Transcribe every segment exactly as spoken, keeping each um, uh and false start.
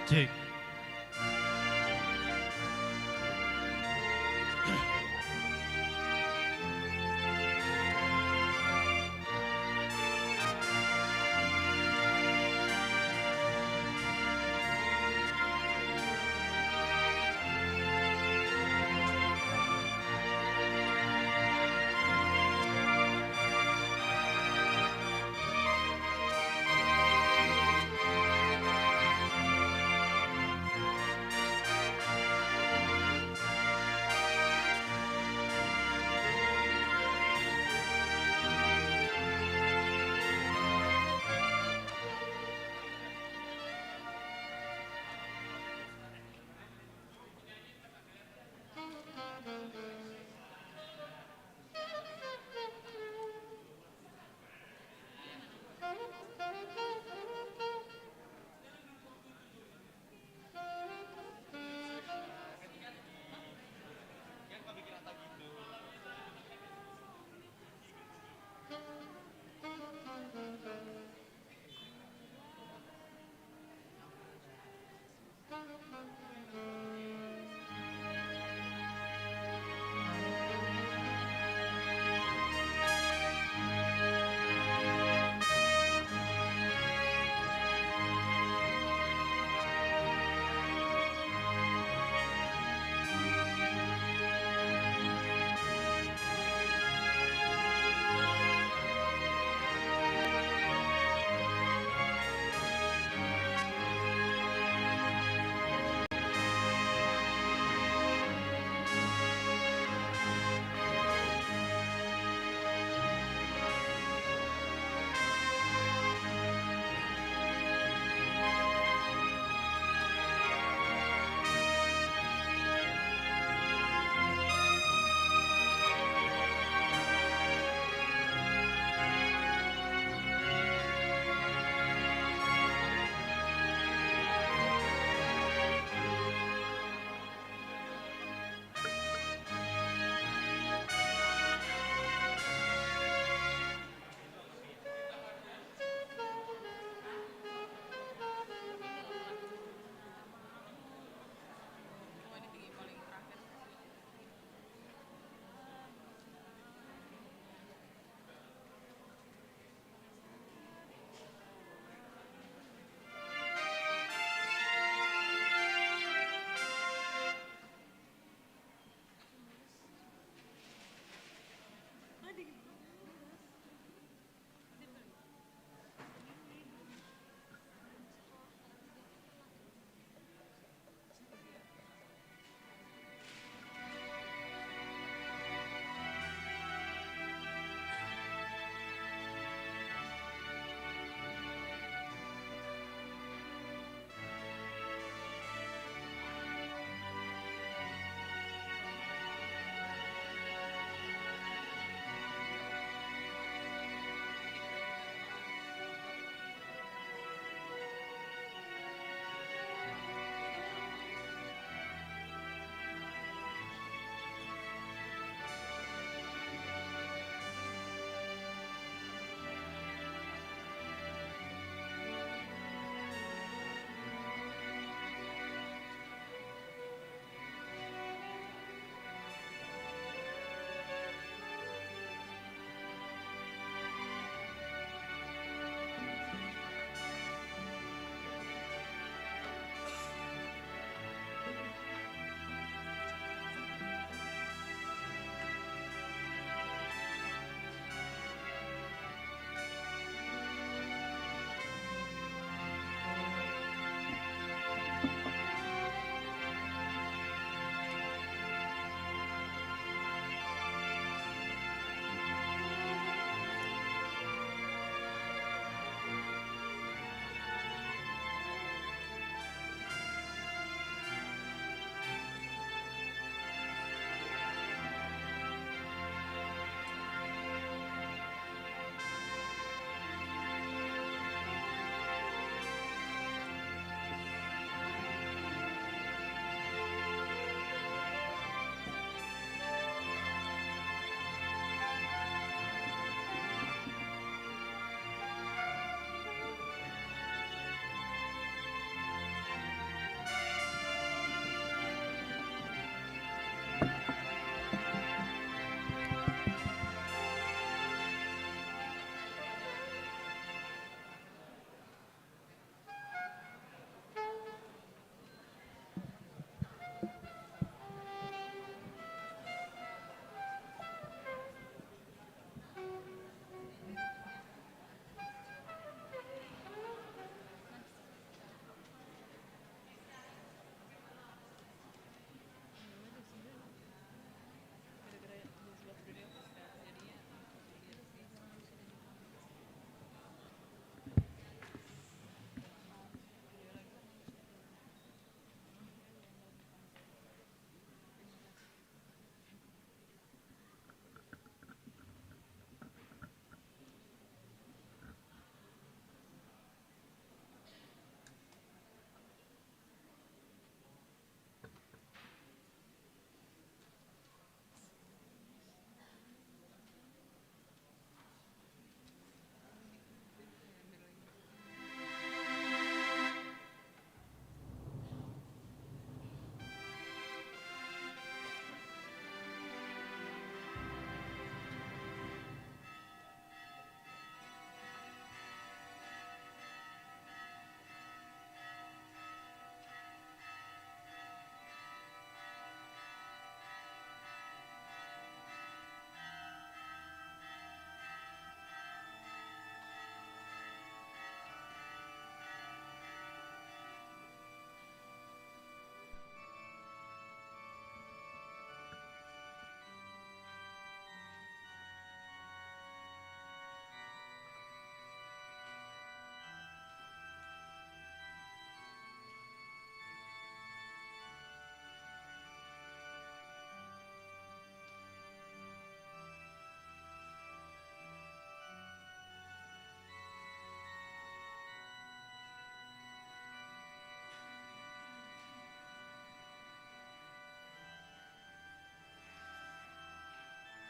Cek.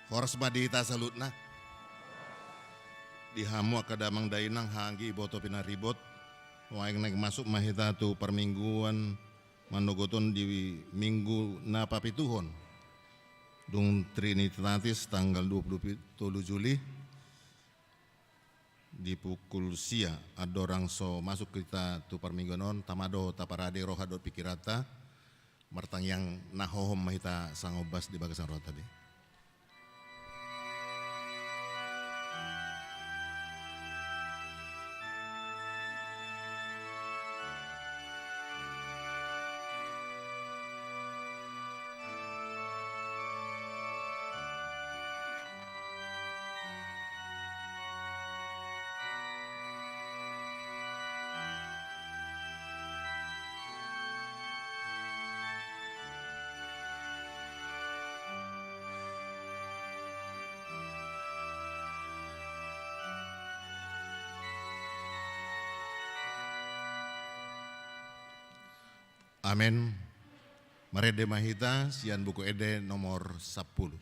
Horas ma di hita saluhutna. Di hamu angka damang dainang, haha anggi, iboto pinaribot. Naeng-naeng masuk ma hita tu parmingguan manogot on di minggu na papituhon. Dung Trinitatis tanggal dua puluh tolu Juli. Di pukul sia andorang so masuk hita tu parmingguan on, tama do taparade roha dohot pikiranta, martangiang na hohom ma hita sangombas di bagasan rohanta be. Amen. Marende ma hita sian Buku Ende nomor sampulu.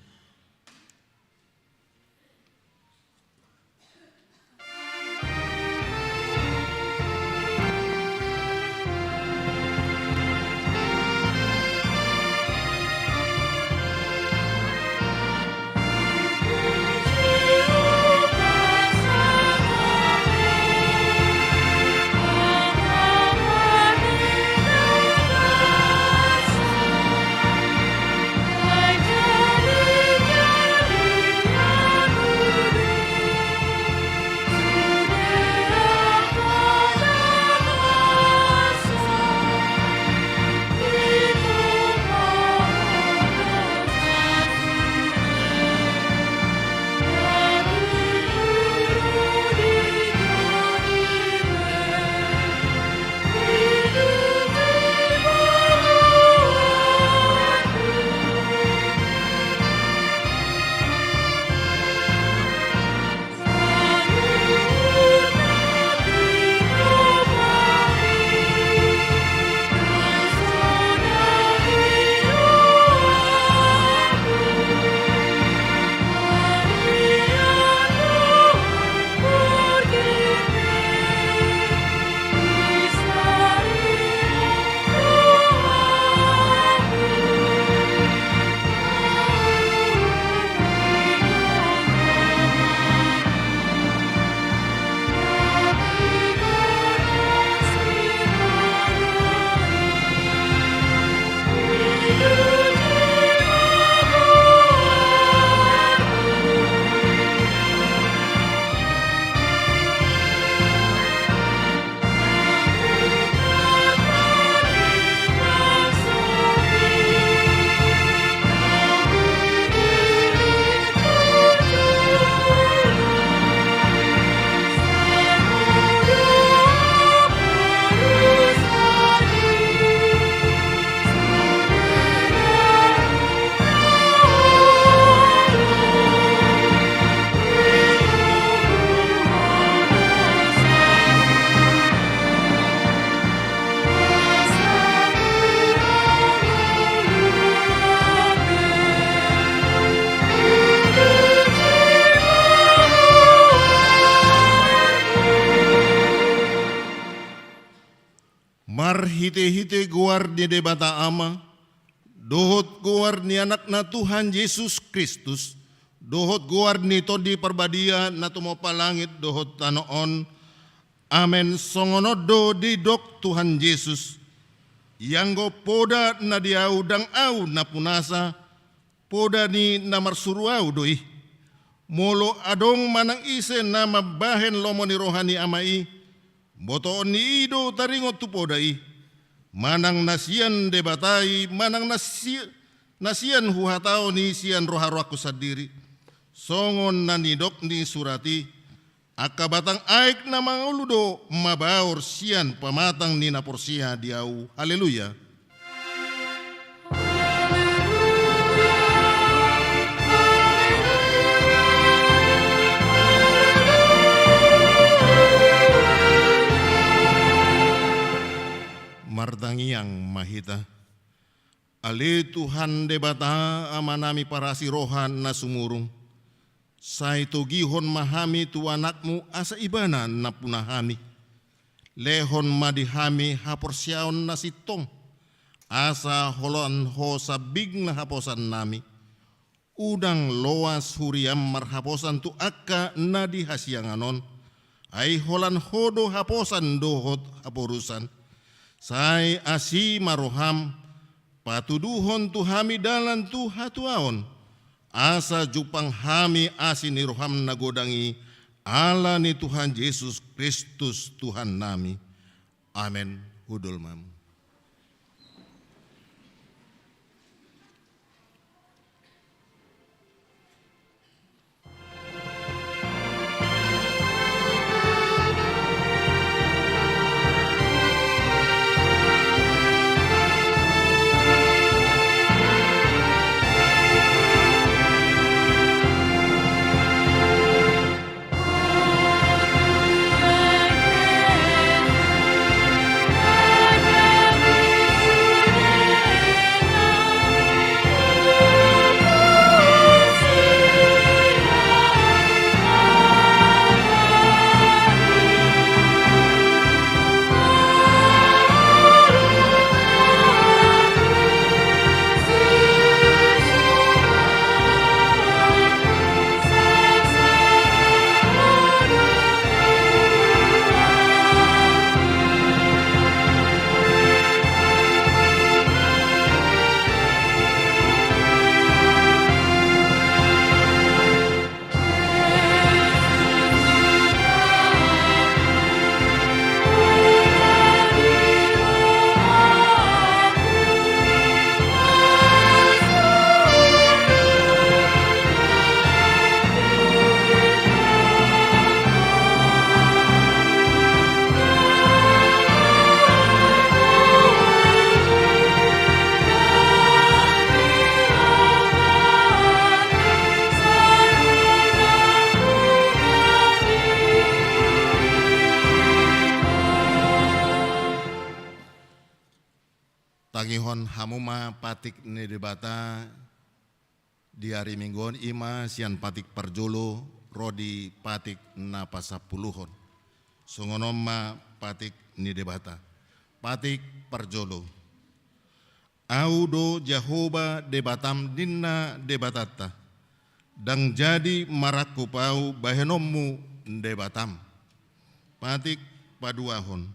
Marhitehite goar ni Debata Ama, dohot goar ni Anakna Tuhan Jesus Kristus, dohot goar ni Tondi Parbadia na tumompa langit dohot tano on. Amen. Songon on do didok Tuhan Jesus: Ianggo poda na di Ahu ndang Ahu na punasa, poda ni na marsuru Ahu do i. Molo adong manang ise na mambahen lomo ni roha ni Ama i, botoon ni i do taringot tu poda i, manang na sian Debata i manang na si-, na sian huhatahon i sian roharohangku sandiri. Songon na nidok ni surat i: Angka batang aek na mangolu do mabaor sian pamatang ni na porsea di Ahu. Haleluya. Martangiang ma hita. Ale Tuhan Debata, Amanami parasi roha na sumurung, sai togihon ma hami tu Anakmu asa Ibana nampuna hami. Lehon ma di hami haporseaon na sintong, asa holan Ho sambing na haposannami. Unang loas huriam marhaposan tu angka na di hasiangan on, ai holan Ho do haposan dohot haporusan. Sai asi ma roham, patuduhon tu hami dalan tu hatuaon, asa jumpang hami asi ni roham na godang i, ala ni Tuhan Jesus Kristus Tuhannami. Amen. Hundul ma hamu. Tangihon hamu ma patik ni Debata di ari Minggu on, i ma sian patik parjolo ro di patik na pasampuluhon. Songon on ma patik ni Debata. Patik parjolo. Ahu do Jahowa Debatam, ninna Debatanta. Ndang jadi marangkup ahu bahenonmu Debatam. Patik paduahon.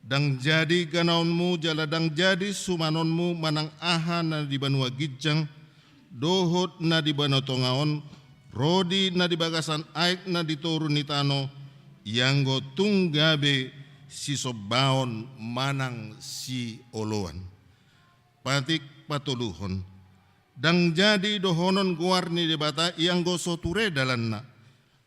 Ndang jadi ganaonmu jala ndang jadi sumanonmu manang aha na di banua ginjang, dohot na di banua tonga on, ro di na di bagasan aek na di toru ni tano, ianggo tung gabe sisombaon manang sioloan. Patik patoluhon. Ndang jadi dohonon goar ni Debata ianggo so ture dalanna.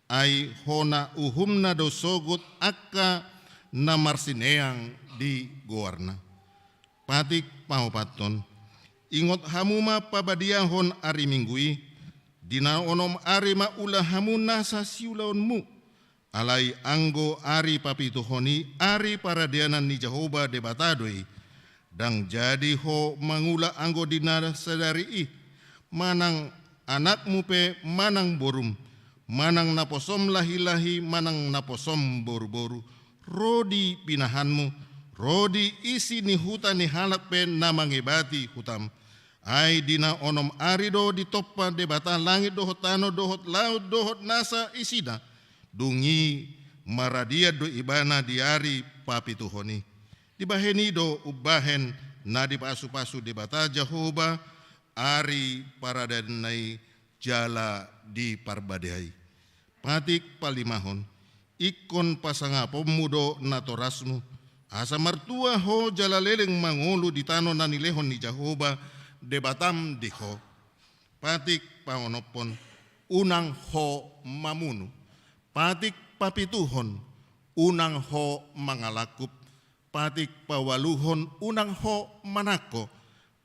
Ai hona uhumna do sogot angka na marsineang di goarna. Patik paopathon. Ingot hamu ma pabadiahon ari Minggu i, di na onom ari ma ula hamu nasa siulaonmu. Alai anggo ari papituhon i ari paradianan ni Jahowa Debata do i. Ndang jadi ho mangula anggo di na sadari i, manang anakmu pe manang borum, manang naposom lahilahi manang naposom boruboru, ro di pinahanmu, ro di isi ni huta ni halak pe na mangebati hutam. Ai di na onom ari do ditompa Debata langit dohot tano dohot laut dohot nasa isina. Dung i maradian do Ibana di ari papituhon i. Dibahen i do umbahen na dipasupasu Debata Jahowa ari paradianna i jala diparbadiai. Patik palimahon. Ingkon pasangaponmu do natorasmu, asa martua ho jala leleng mangolu di tano na nilehon ni Jahowa Debatam di ho. Patik paonomhon. Unang ho mamunu. Patik papituhon. Unang ho mangalangkup. Patik paualuhon. Unang ho manangko.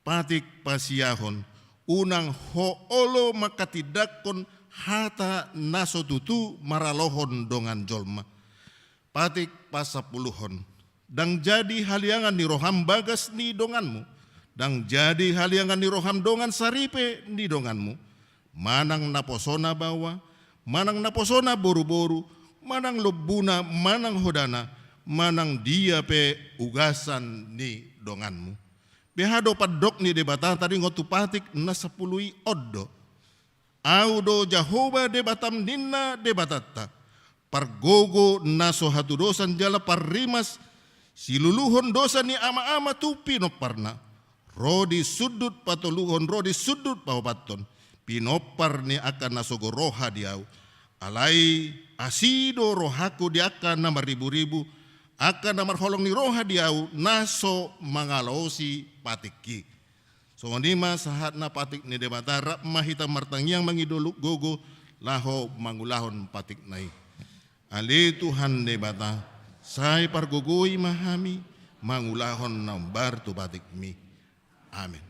Patik pasiahon. Unang ho olo manghatindanghon hata na so tutu maralohon dongan jolma. Patik pasampuluhon. Ndang jadi haliangan ni roham bagas ni donganmu. Ndang jadi haliangan ni roham dongan saripe ni donganmu, manang naposona baoa, manang naposona boruboru, manang lombuna, manang hodana, manang dia pe ugasan ni donganmu. Beha do pandok ni Debata taringot tu patik na sampulu i? On do: Ahu do Jahowa Debatam, ninna Debatanta, pargogo na so hatudosan jala parrimas, siluluhon dosa ni amaama tu pinomparna, ro di sundut patoluhon ro di sundut paopathon, pinompar ni angka na sogo roha di Ahu. Alai asi do rohangku di angka na marriburibu, angka na marholong ni roha di Ahu, na so mangalaosi patikki. Songon i ma sahatna patik ni Debata. Rap ma hita martangiang mangido gogo laho mangulahon patikna i. Ale Tuhan Debata, sai pargogoi ma hami mangulahon na hombar tu patikmi. Amen.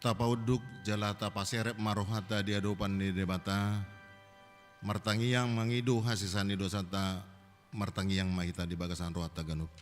Tapaunduk jala tapaserep ma rohanta di adopan ni Debata. Martangiang mangido hasesaan ni dosanta. Martangiang ma hita di bagasan rohanta ganup.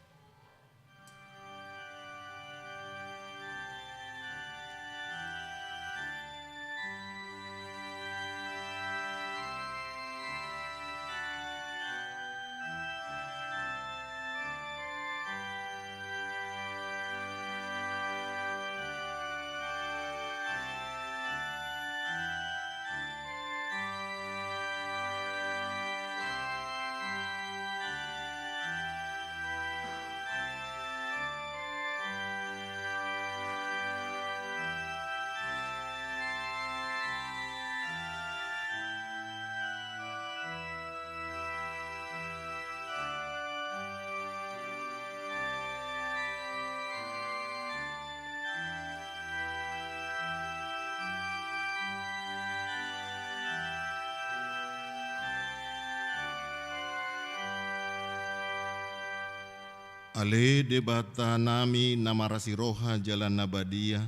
Ale Debata nami na marasi roha jala na badia,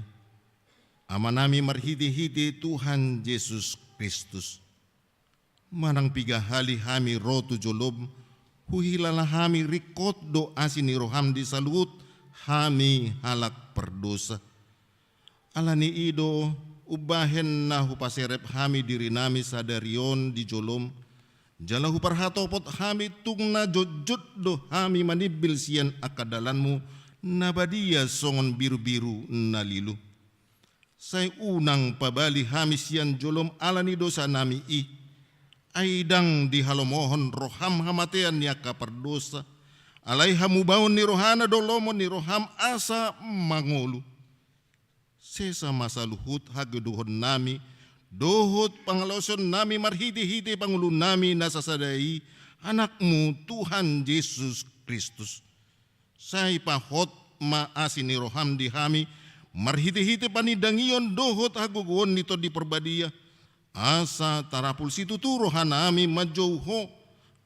Ama nami marhitehite Tuhan Jesus Kristus, manang piga hali hami ro tu jolom, huhilala hami ringkot do asi ni roham di saluhut hami halak pardosa. Ala ni i do umbahen na hupaserep hami dirinami sadari on di jolom, jala huparhatopot hami tung na jotjot do hami manimbil sian angka dalanmu na badia songon birubiru na lilu. Sai unang pabali hami sian jolom ala ni dosanami i, ai ndang dihalomohon roham hamatean ni angka pardosa, alai hamubaon ni rohana do lomo ni roham asa mangolu. Sesa ma saluhut hagedukonnami dohot pangalaosionnami marhitehite pangulunami na sasada i, Anakmu Tuhan Jesus Kristus. Sai pahot ma asi ni roham di hami marhitehite panindangion dohot hagogoon ni Tondi Parbadia, asa tarapul situtu rohanami manjou Ho,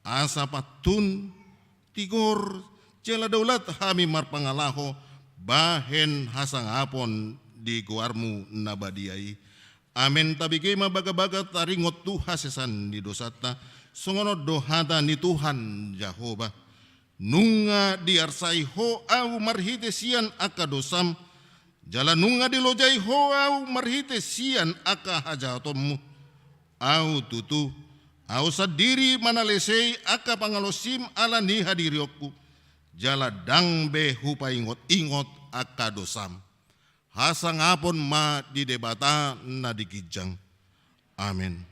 asa pantun, tigor, jala daulat hami marpangalaho bahen hasangapon di goarmu na badia i. Amen. Tabege ma bagabaga taringot tu hasesaan ni dosanta. Songon on do hata ni Tuhan Jahowa: Nunga diarsai Ho ahu marhite sian angka dosam, jala nunga dilojai Ho ahu marhite sian angka hajahatonmu. Ahu tutu, ahu sandiri manalesei angka pangalaosim ala ni hadirionku, jala ndang be hupaingotingot angka dosam. Hasangapon ma di Debata na di ginjang. Amen.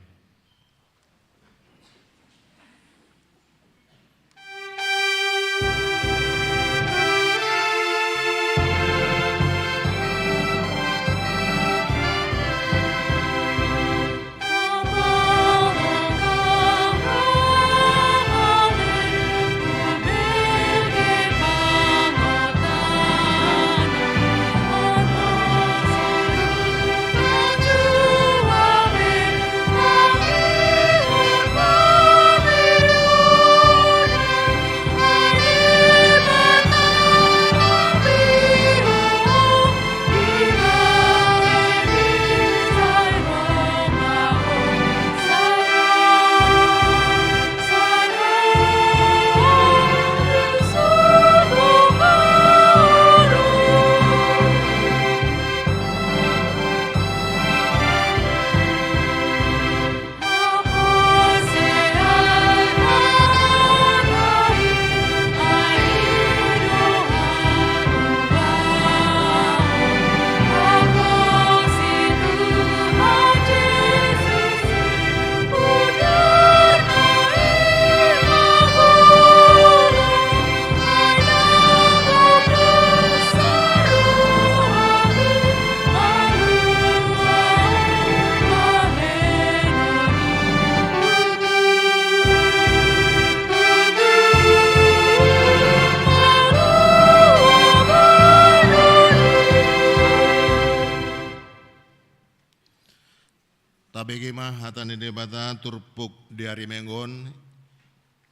Tabege ma hata ni Debata turpuk di ari Minggu on,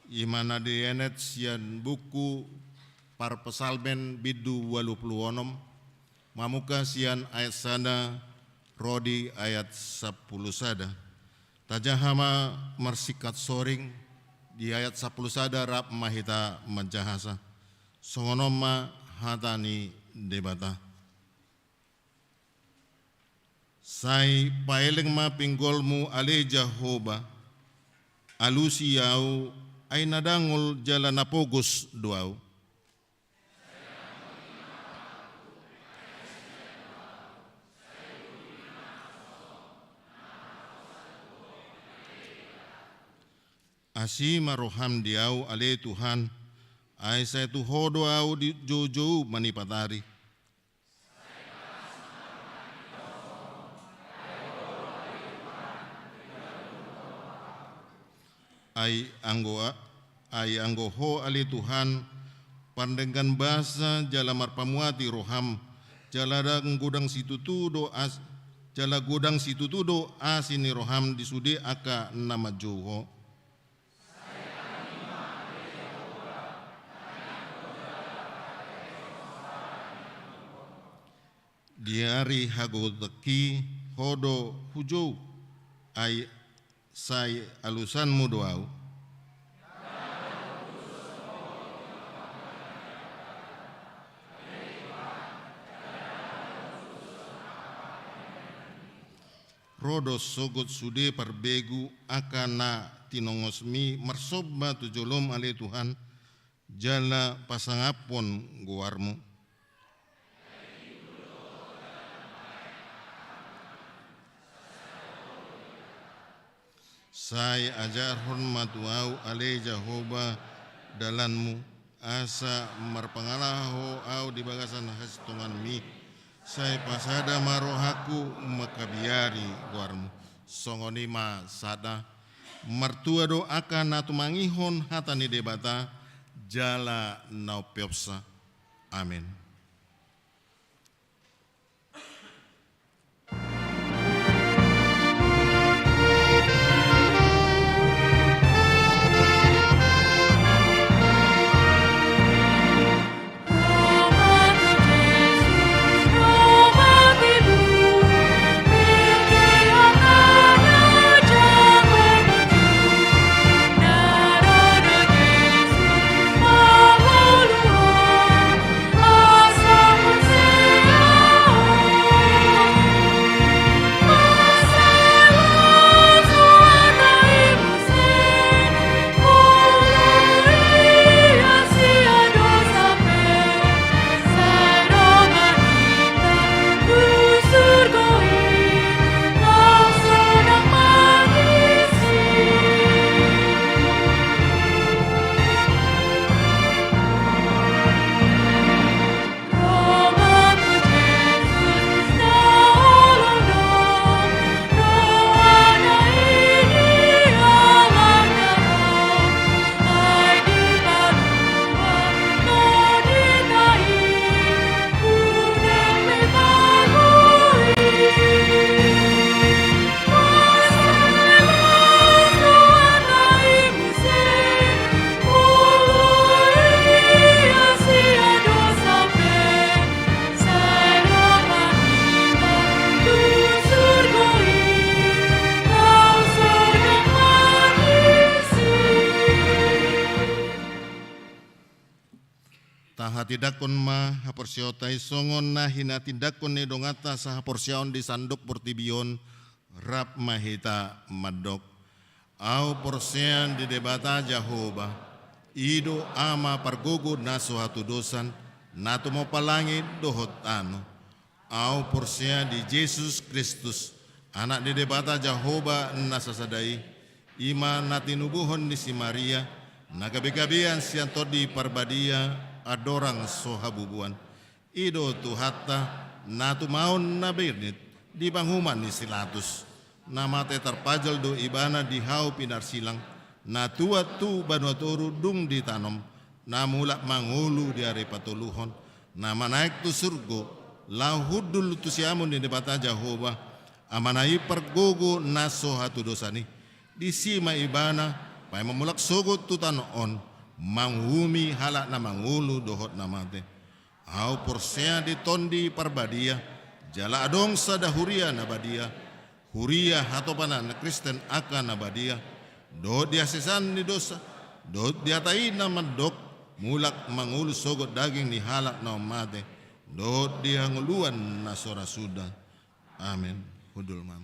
i ma na dienet sian buku Parpsalmen bindu ualu pulu onom, mamungka sian ayat sada ro di ayat sampulu sada. Tajaha ma marsingkat soring, di ayat sampulu sada rap ma hita manjahasa. Songon on ma hata ni Debata. Sai paeleng ma pinggolmu ale Jahowa, alusi ahu, ai na dangol jala na pogos do ahu. Asi ma roham di ahu ale Tuhan, ai sai tu Ho do ahu di joujou manipatari. Ai anggo a-, ai anggo Ho ale Tuhan, pardenggan basa jala marpamuati roham, jala godang situtu do as-, jala godang situtu do asi ni roham di sude angka na manjou Ho. Di ari hagogotanki Ho do hujou, ai sai alusanmu do ahu. Ro do sogot sude parbegu angka na tinongosmi marsomba tu jolom ale Tuhan, jala pasangaphon goarmu. Sai ajarhon ma tu ahu ale Jahowa dalanmu, asa marpangalaho ahu di bagasan hasintonganmi. Sai pasada ma rohangku mangkabiari goarmu. Songon i ma sada. Martua do angka na tumangihon hata ni Debata jala na umpeopsa. Amen. Tahatindangkon ma haporseaonta i songon na hinatindangkon ni donganta sahaporseaon di sandok portibi on. Rap ma hita mandok. Ahu porsea di Debata Jahowa, i do Ama pargogo na so hatudosan, na tumompa langit dohot tano. Ahu porsea di Jesus Kristus, Anak ni Debata Jahowa na sasada i, i ma na tinubuhon ni si Maria, na gabegabean sian Tondi Parbadia, andorang so habubuan. I do Tuhanta, na tumaon na bernit di panguhuman ni si Pilatus. Na mate tarpajal do Ibana di hau pinarsilang, na tuat tu banua toru dung ditanom, na mulak mangolu di ari patoluhon, na manaek tu surgo, laho hundul tu siamun ni Debata Jahowa, Amana i pargogo na so hatudosan i. Disi ma Ibana, paima mulak sogot tu tano on, manguhumi halak na mangolu dohot na mate. Ahu porsea di Tondi Parbadia, jala adong sada huria na badia, huria hatopanan Kristen angka na badia, dohot di hasesaan ni dosa, dohot di hata i na mandok, mulak mangolu sogot daging ni halak na mate, dohot di hangoluan na so ra suda. Amen. Hundul ma.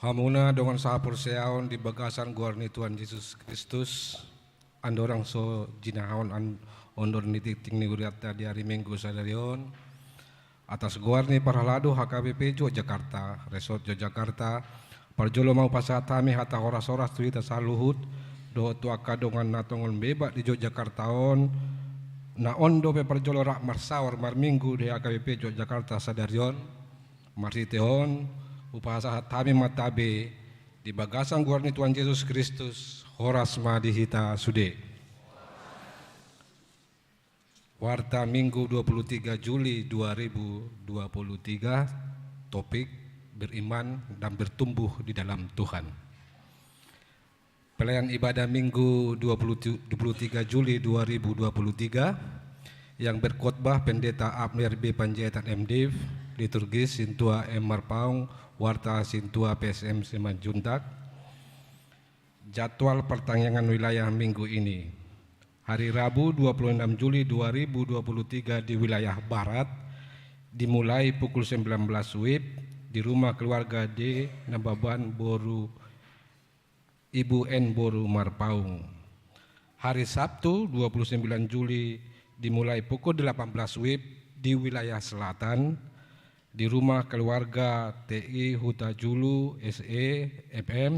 Hamuna dongan sahaporseaon di bagasan goar ni Tuhan Jesus Kristus, andorang so jinahahon an-, ondor ni tingting ni hurianta di ari Minggu sadari on, atas goar ni parhalado H K B P Yogyakarta, Resort Yogyakarta, parjolo ma hupasahat hami hata horas-horas tu hita saluhut, dohot tu angka dongan na tongon bebak di Yogyakarta on, na on dope parjolo rap marsaor marminggu di H K B P Yogyakarta sadari on, marhite on, hupasahat hami ma tabe, di bagasan goar ni Tuhan Jesus Kristus, horas ma di hita sude. Warta Minggu dua puluh tiga Juli dua ribu dua puluh tiga, topik beriman dan bertumbuh di dalam Tuhan. Pelayan ibadah Minggu dua puluh tu-, dua puluh tiga Juli dua ribu dua puluh tiga, yang berkhotbah Pendeta Abner B Panjaitan M Div, liturgis Sintua M Marpaung, warta Sintua P S M Simanjuntak. Jadwal pertanggiangan wilayah minggu ini. Hari Rabu, dua puluh enam Juli dua ribu dua puluh tiga, di wilayah Barat, dimulai pukul sembilan belas W I B di rumah keluarga D Nababan, boru Ibu N, boru Marpaung. Hari Sabtu, dua puluh sembilan Juli, dimulai pukul delapan belas W I B di wilayah Selatan, di rumah keluarga T I Hutajulu, S E, M M,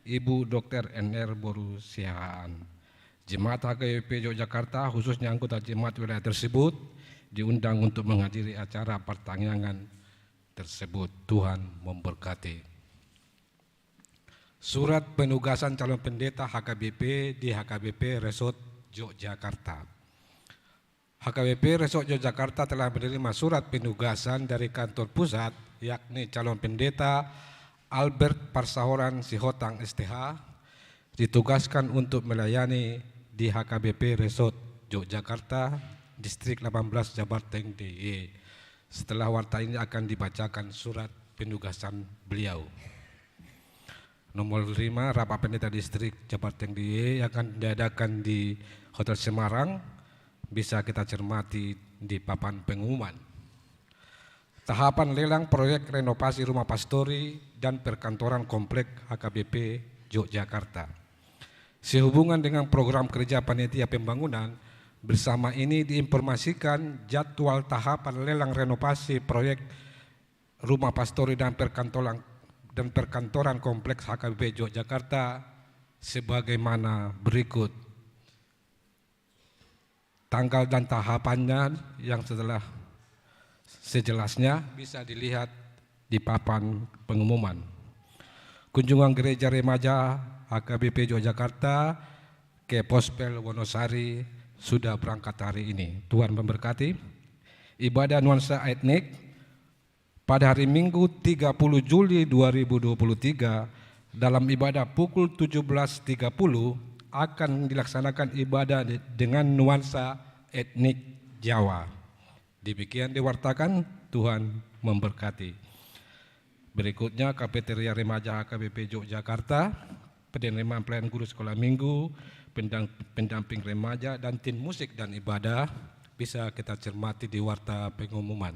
Ibu Dokter N R, boru Siahaan. Jemaat H K B P Yogyakarta, khususnya anggota jemaat wilayah tersebut, diundang untuk menghadiri acara pertanggiangan tersebut. Tuhan memberkati. Surat penugasan calon pendeta H K B P di H K B P Resort Yogyakarta. H K B P Resort Yogyakarta telah menerima surat penugasan dari kantor pusat, yakni calon pendeta Albert Parsaoran Sihotang, S T H, ditugaskan untuk melayani di H K B P Resort Yogyakarta, Distrik delapan belas, Jabarteng D I E. Setelah warta ini akan dibacakan surat penugasan beliau. Nomor lima, rapat pendeta distrik Jabarteng D I E akan diadakan di Hotel Semarang, bisa kita cermati di papan pengumuman. Tahapan lelang proyek renovasi rumah pastori dan perkantoran komplek H K B P Yogyakarta. Sehubungan dengan program kerja panitia pembangunan, bersama ini diinformasikan jadwal tahapan lelang renovasi proyek rumah pastori dan perkantoran, dan perkantoran kompleks H K B P Yogyakarta sebagaimana berikut. Tanggal dan tahapannya yang setelah sejelasnya bisa dilihat di papan pengumuman. Kunjungan Gereja Remaja H K B P Yogyakarta ke Pospel Wonosari sudah berangkat hari ini. Tuhan memberkati. Ibadah nuansa etnik. Pada hari Minggu, tiga puluh Juli dua ribu dua puluh tiga, dalam ibadah pukul tujuh belas tiga puluh, akan dilaksanakan ibadah de-, dengan nuansa etnik Jawa. Demikian diwartakan, Tuhan memberkati. Berikutnya, Kafeteria Remaja H K B P Yogyakarta, penerimaan pelayan guru sekolah minggu, pendang-, pendamping remaja, dan tim musik dan ibadah, bisa kita cermati di warta pengumuman.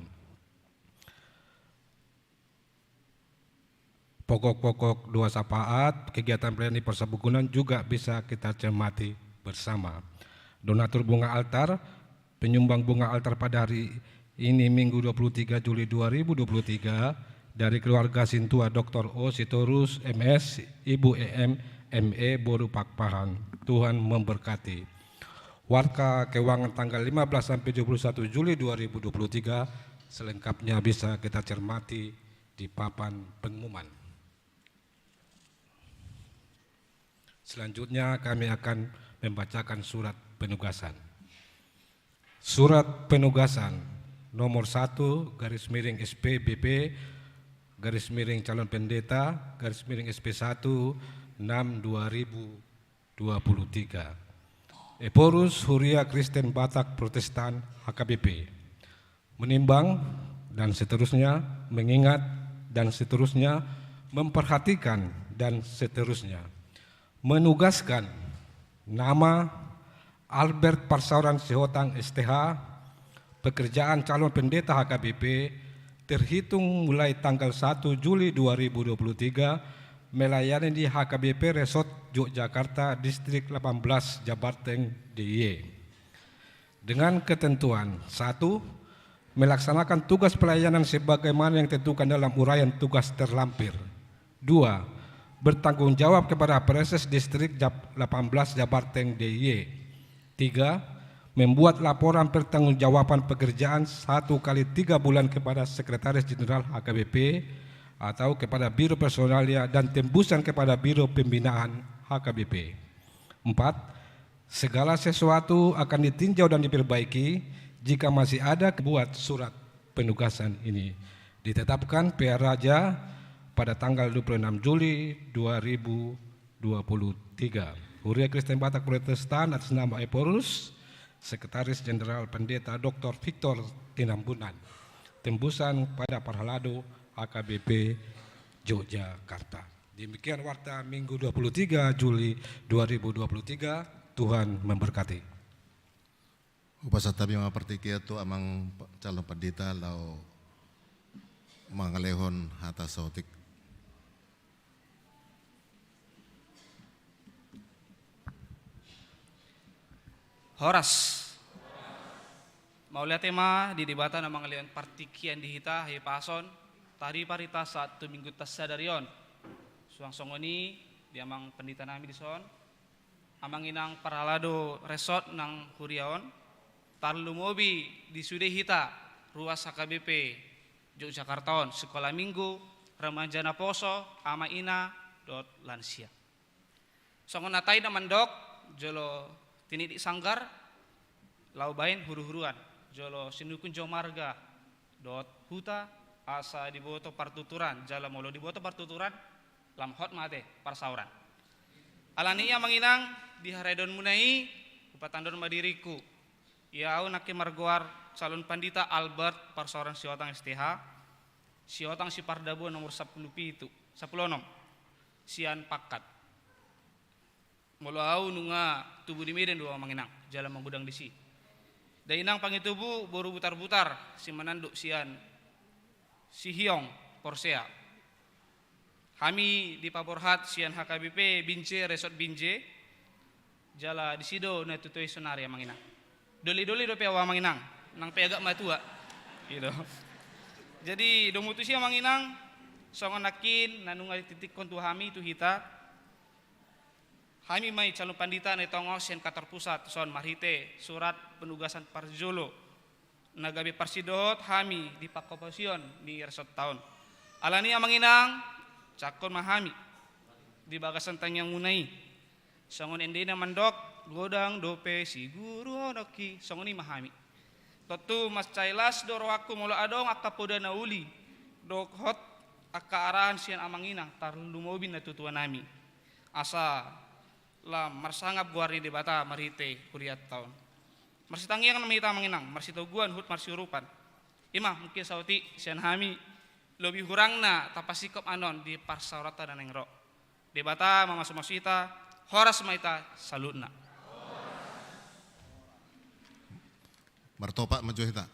Pokok-pokok doa syafaat, kegiatan pelayanan di persekutuan juga bisa kita cermati bersama. Donatur bunga altar, penyumbang bunga altar pada hari ini, Minggu dua puluh tiga Juli dua ribu dua puluh tiga, dari keluarga Sintua Doktor O Sitorus, M S, Ibu E M, M E, boru Pakpahan. Tuhan memberkati. Warta keuangan tanggal lima belas sampai dua puluh satu Juli dua ribu dua puluh tiga, selengkapnya bisa kita cermati di papan pengumuman. Selanjutnya, kami akan membacakan surat penugasan. Surat penugasan nomor satu garis miring S P B P garis miring calon pendeta garis miring S P satu enam dua ribu dua puluh tiga. Ephorus, Huria Kristen Batak Protestan, H K B P. Menimbang, dan seterusnya, mengingat, dan seterusnya, memperhatikan, dan seterusnya. Menugaskan nama Albert Parsaoran Sihotang, S T H, pekerjaan calon pendeta H K B P, terhitung mulai tanggal satu Juli dua ribu dua puluh tiga, melayani di H K B P Resort Yogyakarta Distrik delapan belas Jabarteng D I Y. Dengan ketentuan, satu, melaksanakan tugas pelayanan sebagaimana yang ditentukan dalam uraian tugas terlampir. Dua, bertanggung jawab kepada Presdes Distrik Jab-, delapan belas Jabarteng D I Y. Tiga, membuat laporan pertanggungjawaban pekerjaan satu kali tiga bulan kepada Sekretaris Jenderal H K B P atau kepada Biro Personalia dan tembusan kepada Biro Pembinaan H K B P. Empat, segala sesuatu akan ditinjau dan diperbaiki jika masih ada buat surat penugasan ini. Ditetapkan P A Raja pada tanggal dua puluh enam Juli dua ribu dua puluh tiga. Huria Kristen Batak Protestan atas nama Ephorus, Sekretaris Jenderal Pendeta Doktor Victor Tinambunan. Tembusan pada Parhalado H K B P Yogyakarta. Demikian warta Minggu dua puluh tiga Juli dua ribu dua puluh tiga. Tuhan memberkati. Hupasahat hami ma partingkian tu amang pa-, calon pandita laho mangalehon hata saotik. Horas. Mauliate ma di Debata na mangalehon partingkian di hita, hahipason, taripa hita sahat tu Minggunta sadari on. Suang songon i di amang pandita nami dison, amang inang parhalado resort nang huria on, tarlumobi di sude hita ruas H K B P Yogyakarta on, Sekolah Minggu, Remaja Naposo, Ama Ina, dohot lansia. Songon hata i na mandok, jolo tinitip sanggar, laho baen huruhuruan, jolo sinungkun jo marga dohot huta, asa diboto partuturan, jala molo diboto partuturan, lam hot ma ate parsaoran. Alani i amang inang, di haradeonmuna i, hupatandon ma diringku. Ia ahu nangkin margoar calon pandita Albert Parsaoran Sihotang S T H, Sihotang Sipardabuan nomor sampulu pitu, sampulu onom, sian Pakkat. Molo ahu nunga tubu di Medan do amang inang, jala magodang disi. Dainang Pangitubu boru Butarbutar, simananduk sian Sihiong Porsea. Hami dipaborhat sian H K B P Binjai, Resort Binjai. Jala disi do natuatua i sonari amang inang. Dolidoli dope ahu amang inang, nang pe agak matua. Gitu. Jadi domu tusi amang inang, songon nangkin na nunga dititikkon tu hami tu hita. Hami ma i calon pandita na ditongos sian kantor pusat, son marhite surat penugasan parjolo na gabe parsidohot hami di panghoposion ni resort on. Alani i amang inang, cangkon ma hami di bagasan tangiangmuna i. Songon endena mandok, godang dope siguruhononki, songon i ma hami. Tontu mansai las do rohangku molo adong angka poda na uli dohot angka arahan sian amang inang, tarlumobi natuatuanami. Asa lam marsangap goar ni Debata marhite hurianta on. Marsitangiangan ma hita amang inang, marsitoguan huhut marsiurupan. I ma mungkin saotik sian hami, lobi hurangna tapasingkop annon di parsaoranta na naeng ro. Debata mamasumasu hita, horas ma hita saluhutna. Martopak ma jo hita.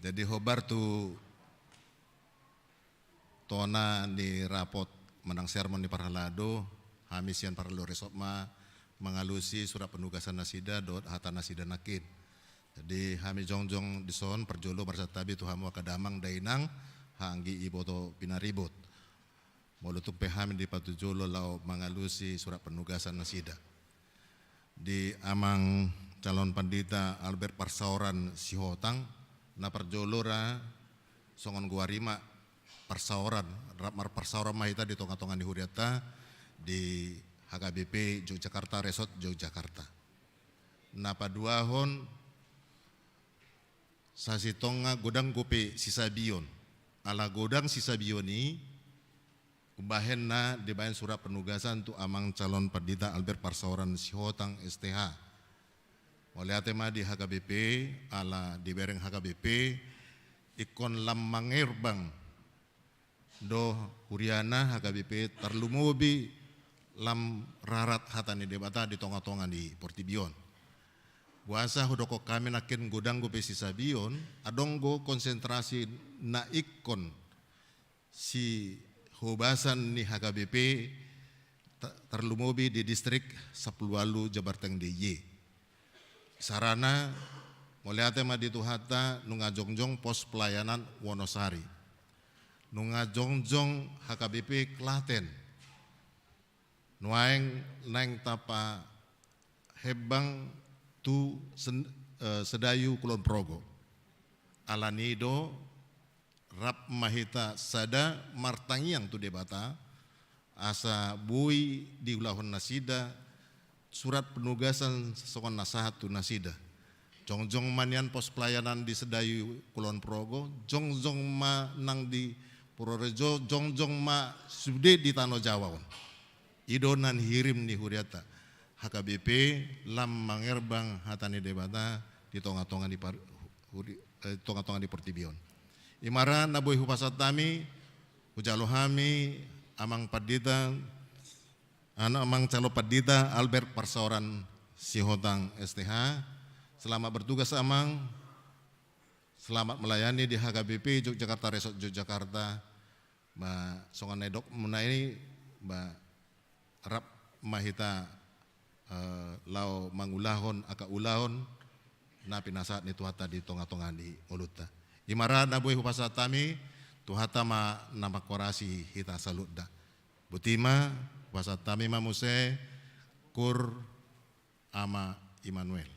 Jadi hombar tu tona ni rapot manang sermon ni parhalado, hami sian parhalado resort ma mangalusi surat penugasan nasida dohot hata nasida nangkin. Jadi hami jongjong dison parjolo marsantabi tu hamu angka damang dainang, haha anggi iboto pinaribot. Molo tung pe hami dipatujolo laho mangalusi surat penugasan nasida. Di amang calon pandita Albert Parsaoran Sihotang, na parjolo ra songon goar i ma parsaoran, rap marparsaoran ma hita di tongatonga ni hurianta di H K B P Yogyakarta, Resort Yogyakarta. Na paduahon, sasintongna godang dope sisabion. Ala godang sisabion i, umbahen na dibaen surat penugasan tu amang calon pandita Albert Parsaoran Sihotang S T H. Mauliate ma di H K B P, ala dibereng H K B P, ingkon lam mangerbang do huriana H K B P, tarlumobi lam rarat hata ni Debata di tongatonga ni portibi on. Boasa hudokkon hami nangkin godang dope sisabion, adong do konsentrasi na ingkon sihobasan ni H K B P, ta-, tarlumobi di distrik sampulu ualu Jabarteng D I Y. Saonari, mauliate ma di Tuhanta nunga jongjong pos pelayanan Wonosari. Nunga jongjong H K B P Klaten. Nuaeng naeng tapahembang tu Sen-, eh, Sedayu Kulon Progo. Alani i do, rap ma hita sada martangiang tu Debata, asa boi diulahon nasida surat penugasan songon na sahat tu nasida. Jongjong ma nian pos pelayanan di Sedayu Kulon Progo, jongjong ma nang di Purworejo, jongjong ma sude di Tano Jawa on. I do na nihirim ni hurianta H K B P lam mangerbang hata ni Debata di tonga-tonga ni par-, huri-, eh, tonga-tonga ni portibi on. I ma ra na boi hupasahat hami, hujalo hami Amang Pandita, anu, Amang Calon Pandita Albert Parsaoran Sihotang S T H. Selamat bertugas, Amang. Selamat melayani di H K B P Yogyakarta Resort Yogyakarta. Ba, songon na nidokmuna i, ba, rap ma hita, eh, laho mangulahon angka ulaon na pinasahat ni Tuhanta di tonga-tonga ni ngolunta. I ma ra na boi hupasahat hami, Tuhanta ma na mangkorasi hita saluhutna. Botima, hupasahat hami ma muse, Kur Ama Immanuel.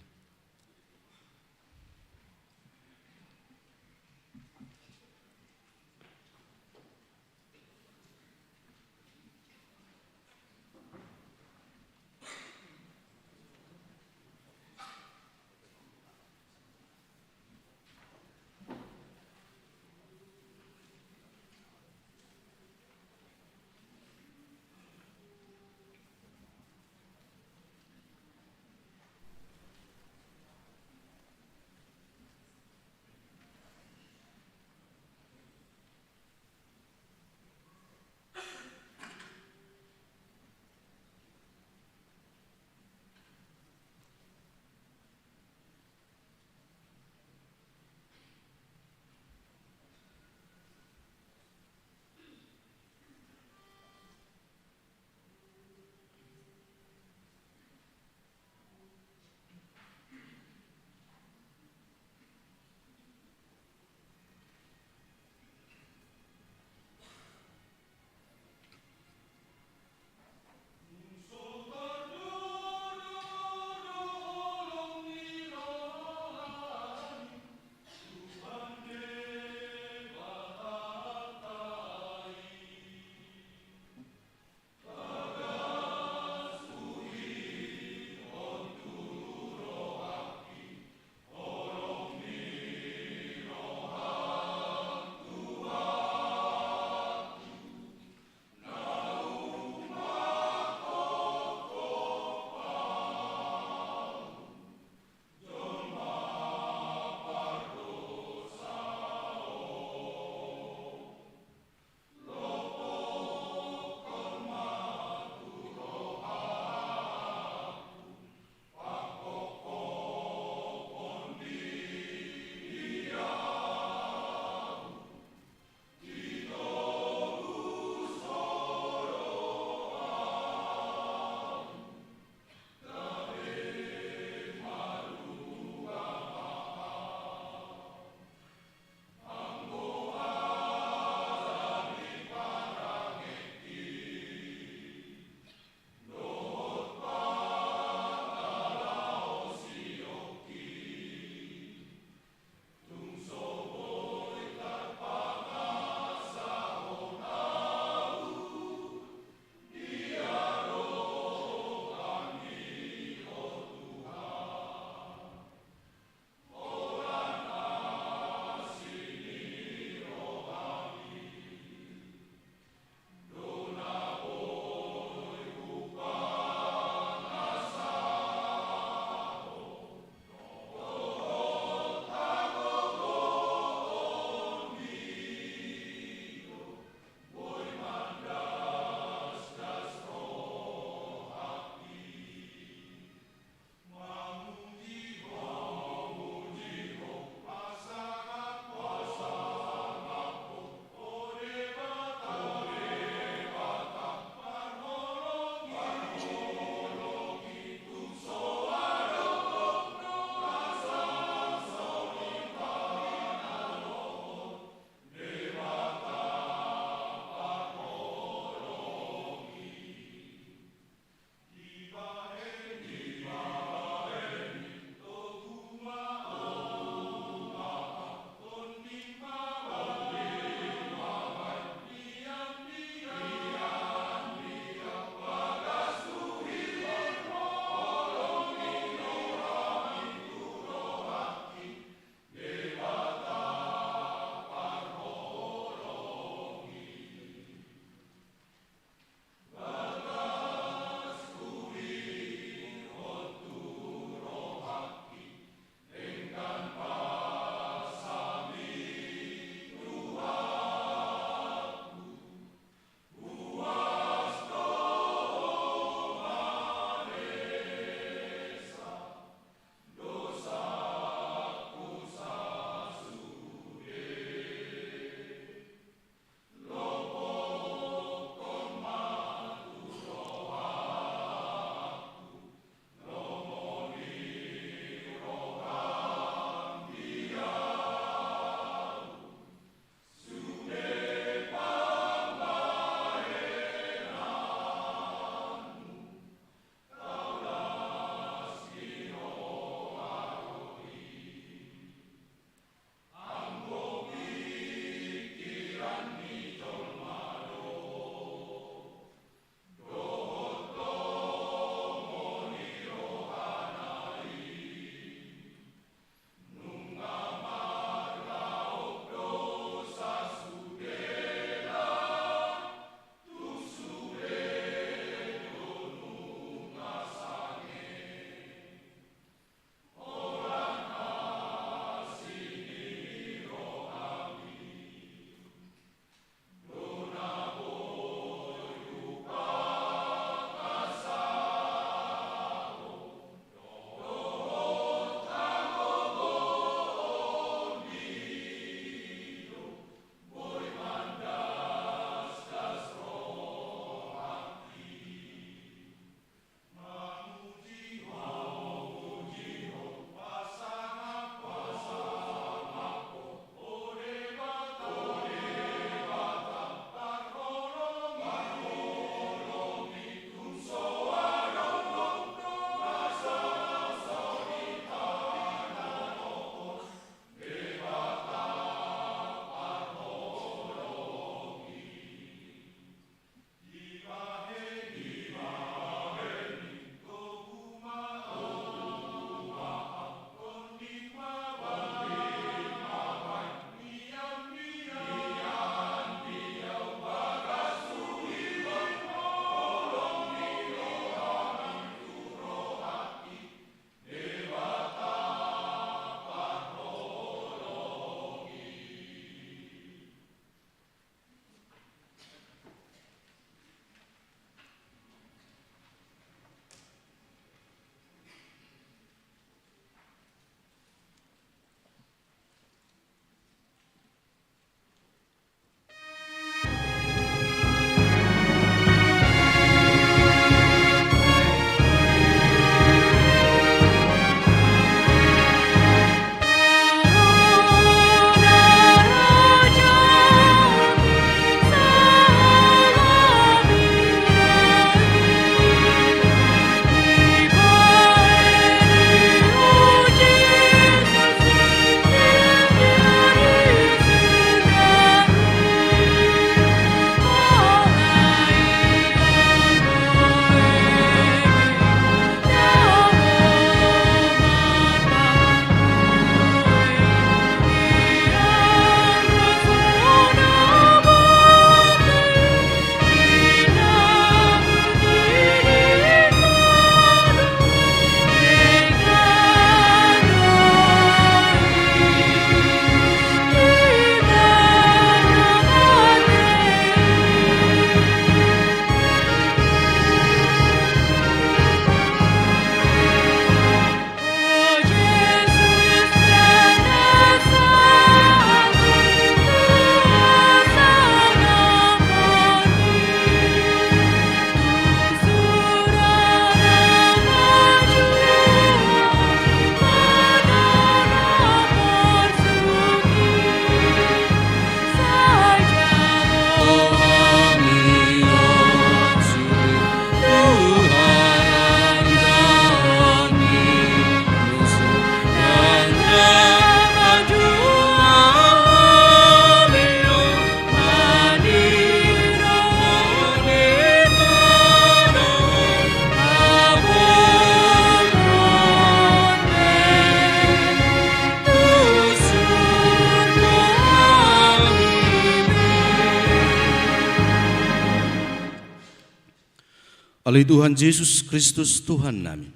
Ale Tuhan Jesus Kristus, Tuhan nami,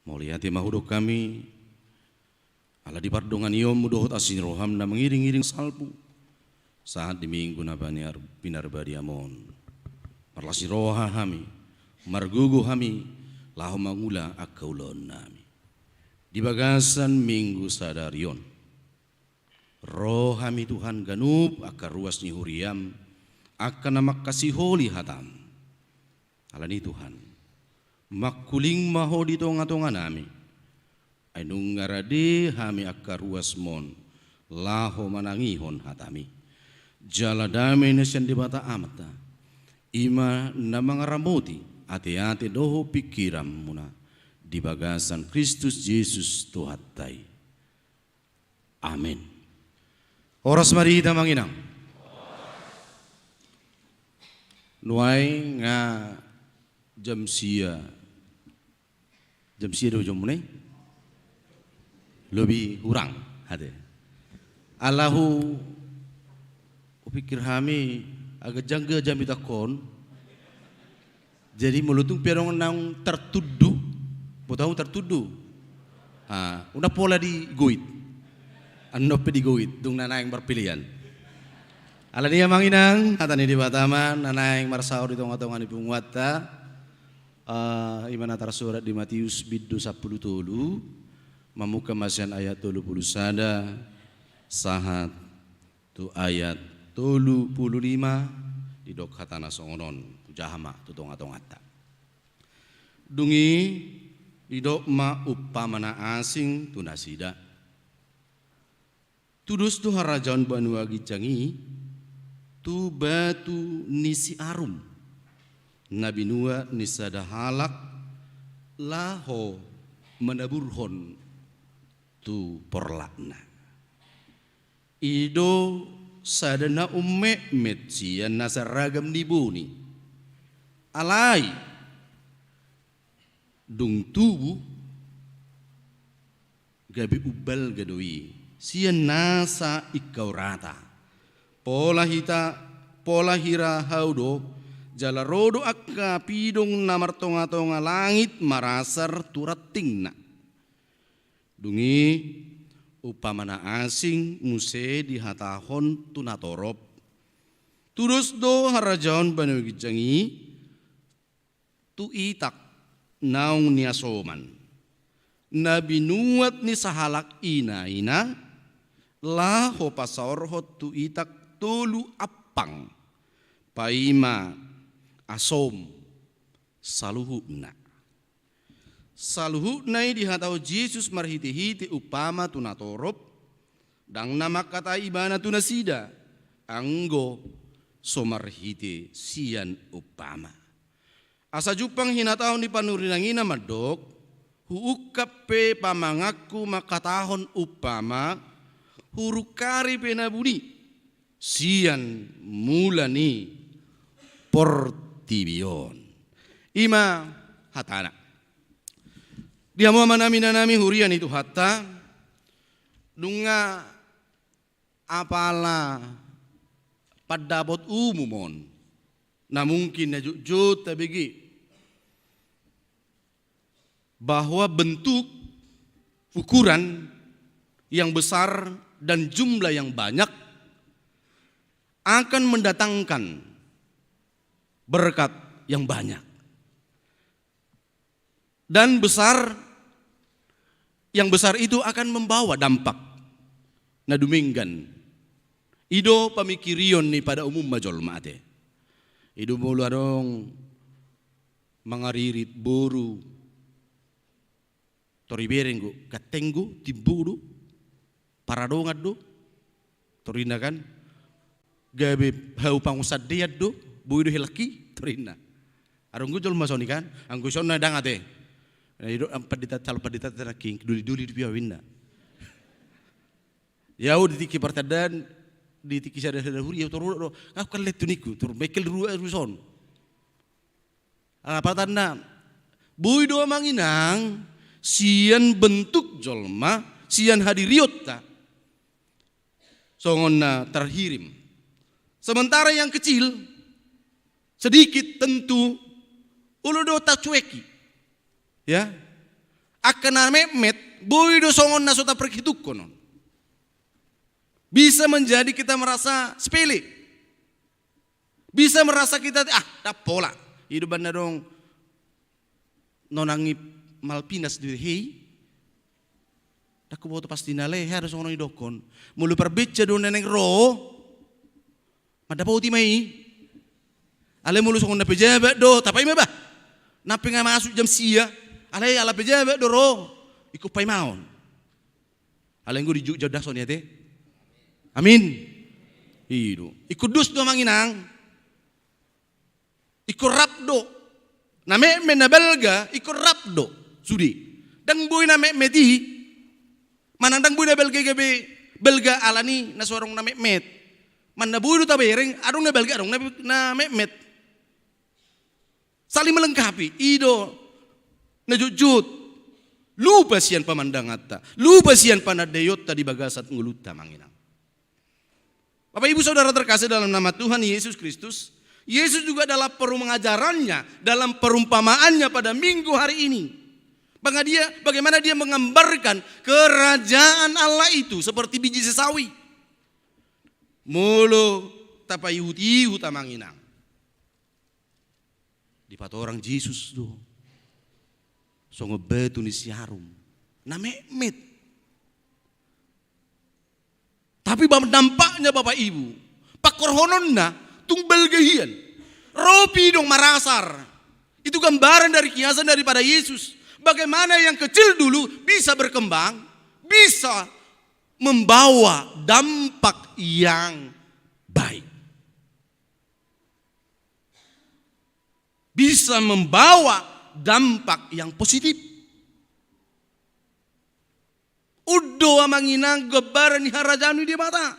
mauliate ma hudok hami, ala di pardonganionmu dohot asi ni roham na mangiring-iring salpu, sahat di Minggu na paniar-, pinarbadiamon. Marlas ni roha hami, margogo hami, laho mangula angka ulaon nami. Di bagasan Minggu sadari on, ro hami Tuhan ganup angka ruas ni huriam, angka na mangkasiholi hatam. Alani Tuhan, mangkuling ma ho di tonga-tonga nami. Ai nunga rade hami angka ruasmon, laho manangihon hatami. Jala dame na sian Debata Amanta, i ma na mangaramoti ate-ate dohot pingkiranmuna, di bagasan Kristus Jesus Tuhanta i. Amen. Horas ma di hita amang inang. Nuaeng nga jam sia. Jam sia do jam mune? Lobi hurang, ate. Ala hu-, hupikir hami, agak jangga jam i tangkon. Jadi molo tung pe adong naung tartudu, boto ahu tartudu. Ah, unang pola digoit. Annon pe digoit, dung na naeng marpelean. Alani i amang inang, hata ni Debata ma na naeng marsaor di tonga-tonga ni punguanta. Ah, i ma na tarsurat di Matius bindu sampulu tolu, mamungka ma sian ayat tolu pulu sada, sahat tu ayat tolu pulu lima, didok hatana songon on, hujaha ma tu tonga-tonganta. Dung i, didok ma umpama na asing tu nasida. Tudos do harajaon banua ginjang i, tu batu ni si arum, na binuat ni sada halak, laho manaburhon tu porlakna. I do sada na ummetmet sian nasa ragam ni boni. Alai, dung tubu, gabe umbalga do i, sian nasa ingkau rata. Pola hita, pola hira hau do, jala ro do angka pidong na martonga-tonga langit marasar tu rantingna. Dung i, umpama na asing muse dihatahon tu na torop. Tudos do harajaon banua ginjang i tu itak naung niasoman, na binuat ni sahalak ina-ina, laho pasaorhon tu itak tolu ampang, paima asom, saluhutna. Saluhutna i dihatahon Jesus marhite-hite umpama tu na torop, ndang na mangkatai ibana tu nasida, anggo so marhite sian umpama. Asa jumpang hinatahon ni panurirang i na mandok, huungkap pe pamanganku mangkatahon umpama, hurungkari pe na buni, sian mula ni portibi on. I ma hatana. Di hamu amanami, inanami, huria ni Tuhanta, nunga apala pandapot umum on, na mungkin na jotjot tabege, bahwa bentuk, ukuran yang besar dan jumlah yang banyak akan mendatangkan berkat yang banyak. Dan besar, yang besar itu akan membawa dampak na dumenggan. I do pamingkirion ni pada umumna jolma, ate. I do molo adong mangaririt boru, tor ibereng do, ganteng do, timbo do, paradongan do, torinna kan, gabe hau pangusandean do, boi do helak i, torinna. Adong do jolma songon i kan, anggo ison na ndang, ate. Na i do, am, pandita, calon pandita, nangkin doli-doli dope au, ninna. Ia au di tingki partandaan, di tingki sada-sada huria, au tor ro do, au kan lettu ningku, tor mengkel rua, rua son. Alapatanna, boi do amang inang, sian bentuk jolma, sian hadirionta, songon na terhirim. Sementara yang kecil, sedikit tentu Olo do tacueki. Ya. Angka na metmet, boi do songon na so taparhitungkon on. Bisa menjadi kita merasa sepele. Bisa merasa kita, ah, ndang pola. I do umbahen na adong nonang i Malvinas do hei. Ndang huboto pasti na lehe, harus songon i dokkon. Molo parbeca do na naeng ro, mandapoti ma i. Alai molo songon na pejabat do, tapaima bah. Nape nga masuk jam sia. Alai ala pejabat do ro. Ingkon paimaon. Alai anggo di jujur das on i ate. Amin. I do. Ingkon dos do amang inang. Ingkon rap do. Na metmet na balga, ingkon rap do. Sude. Ndang boi na metmet i. Manang ndang boi na balga i gabe balga alani na so adong na metmet. Manang na boi do tabereng, adong na balga, adong na, na metmet. Saling melengkapi, i do na jotjot. Lupa sian pamandanganta, lupa sian panandaionta di bagasan ngolunta amang inang. Bapak Ibu Saudara terkasih dalam nama Tuhan Yesus Kristus, Yesus juga dalam pengajarannya, dalam perumpamaannya pada minggu hari ini, bagaimana dia, bagaimana dia menggambarkan kerajaan Allah itu seperti biji sesawi. Molo tapaihut-ihut amang inang, dipatorang Jesus do songon batu ni siarum na metmet. Tapi dampaknya Bapak Ibu, pangkorhononna tung balga hian. Ro pidong marasar. Itu gambaran dari kiasan daripada Yesus. Bagaimana yang kecil dulu bisa berkembang, bisa membawa dampak yang baik. Bisa membawa dampak yang positif. On do amang inang gambaran ni harajaon ni Debata.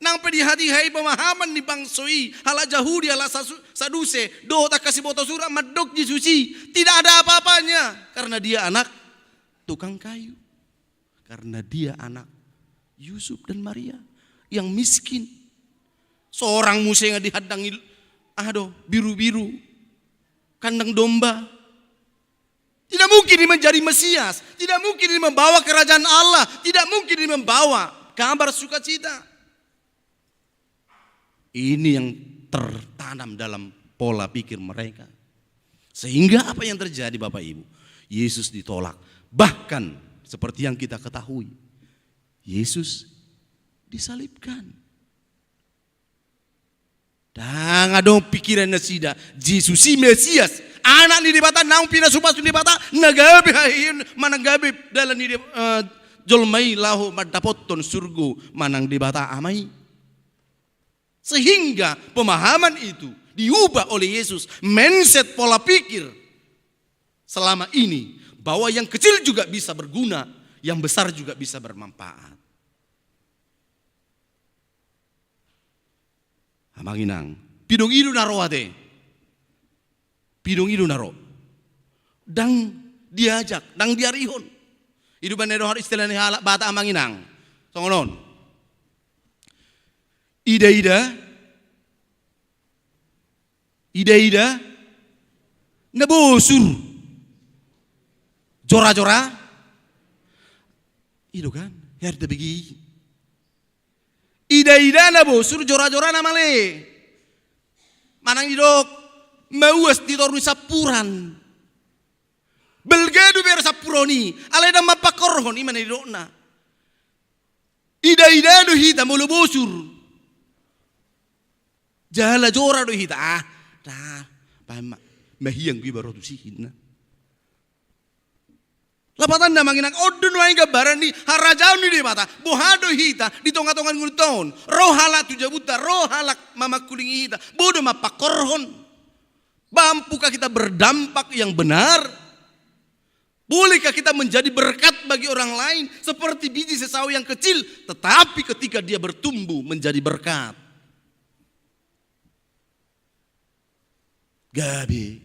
Nang pe di hatiha i pemahaman ni bangso i, halak Jahudi, halak Sasu-, Saduse, dohot angka siboto surat mandok Jesus i, tidak ada apa-apanya, karena dia anak tukang kayu. Karena dia anak Yusuf dan Maria yang miskin. Seorang muse nga dihandangi, aha do, biru-biru, kandang domba. Tidak mungkin dia menjadi Mesias, tidak mungkin dia membawa kerajaan Allah, tidak mungkin dia membawa kabar sukacita. Ini yang tertanam dalam pola pikir mereka. Sehingga apa yang terjadi, Bapak Ibu? Yesus ditolak. Bahkan seperti yang kita ketahui, Yesus disalibkan. Ndang adong pikiran nasida Jesus i Mesias, Anak ni Debata, naung pinasu-pasu ni Debata, na gabe haheheon manang gabe dalan ni Deb-, eh, jolma i laho mandapothon surgo manang Debata Ama i. Sehingga pemahaman itu diubah oleh Yesus, mindset, pola pikir selama ini, bahwa yang kecil juga bisa berguna, yang besar juga bisa bermanfaat. Amang inang, pidong i do na ro ate. Pidong i do na ro. Ndang diajak, ndang diarihon. I do umbahen na adong istilah ni halak Batak amang inang. Songon on. Ida-ida, ida-ida na bosur, jora-jora. I do kan, hea do tabege i. Ida-ida na bosur, jora-jora na male. Manang didok, mauas di toru ni sampuran. Balga do bere sampuron i, alai ndang mampangkorhon, i ma na didokna. Ida-ida do hita molo bosur. Jala jora do hita, ah, da, bahen ma, mahiang do iba ro tusi, ninna. Lapatanna amang inang, on do nuaeng gambaran ni harajaon ni Debata. Boha do hita di tonga-tonga ni ngolunta on? Ro halak tu jabunta, ro halak mamangkulingi hita, boi do mampangkorhon? Mampu kah kita berdampak yang benar? Bolehkah kita menjadi berkat bagi orang lain seperti biji sesawi yang kecil, tetapi ketika dia bertumbuh menjadi berkat? Gabe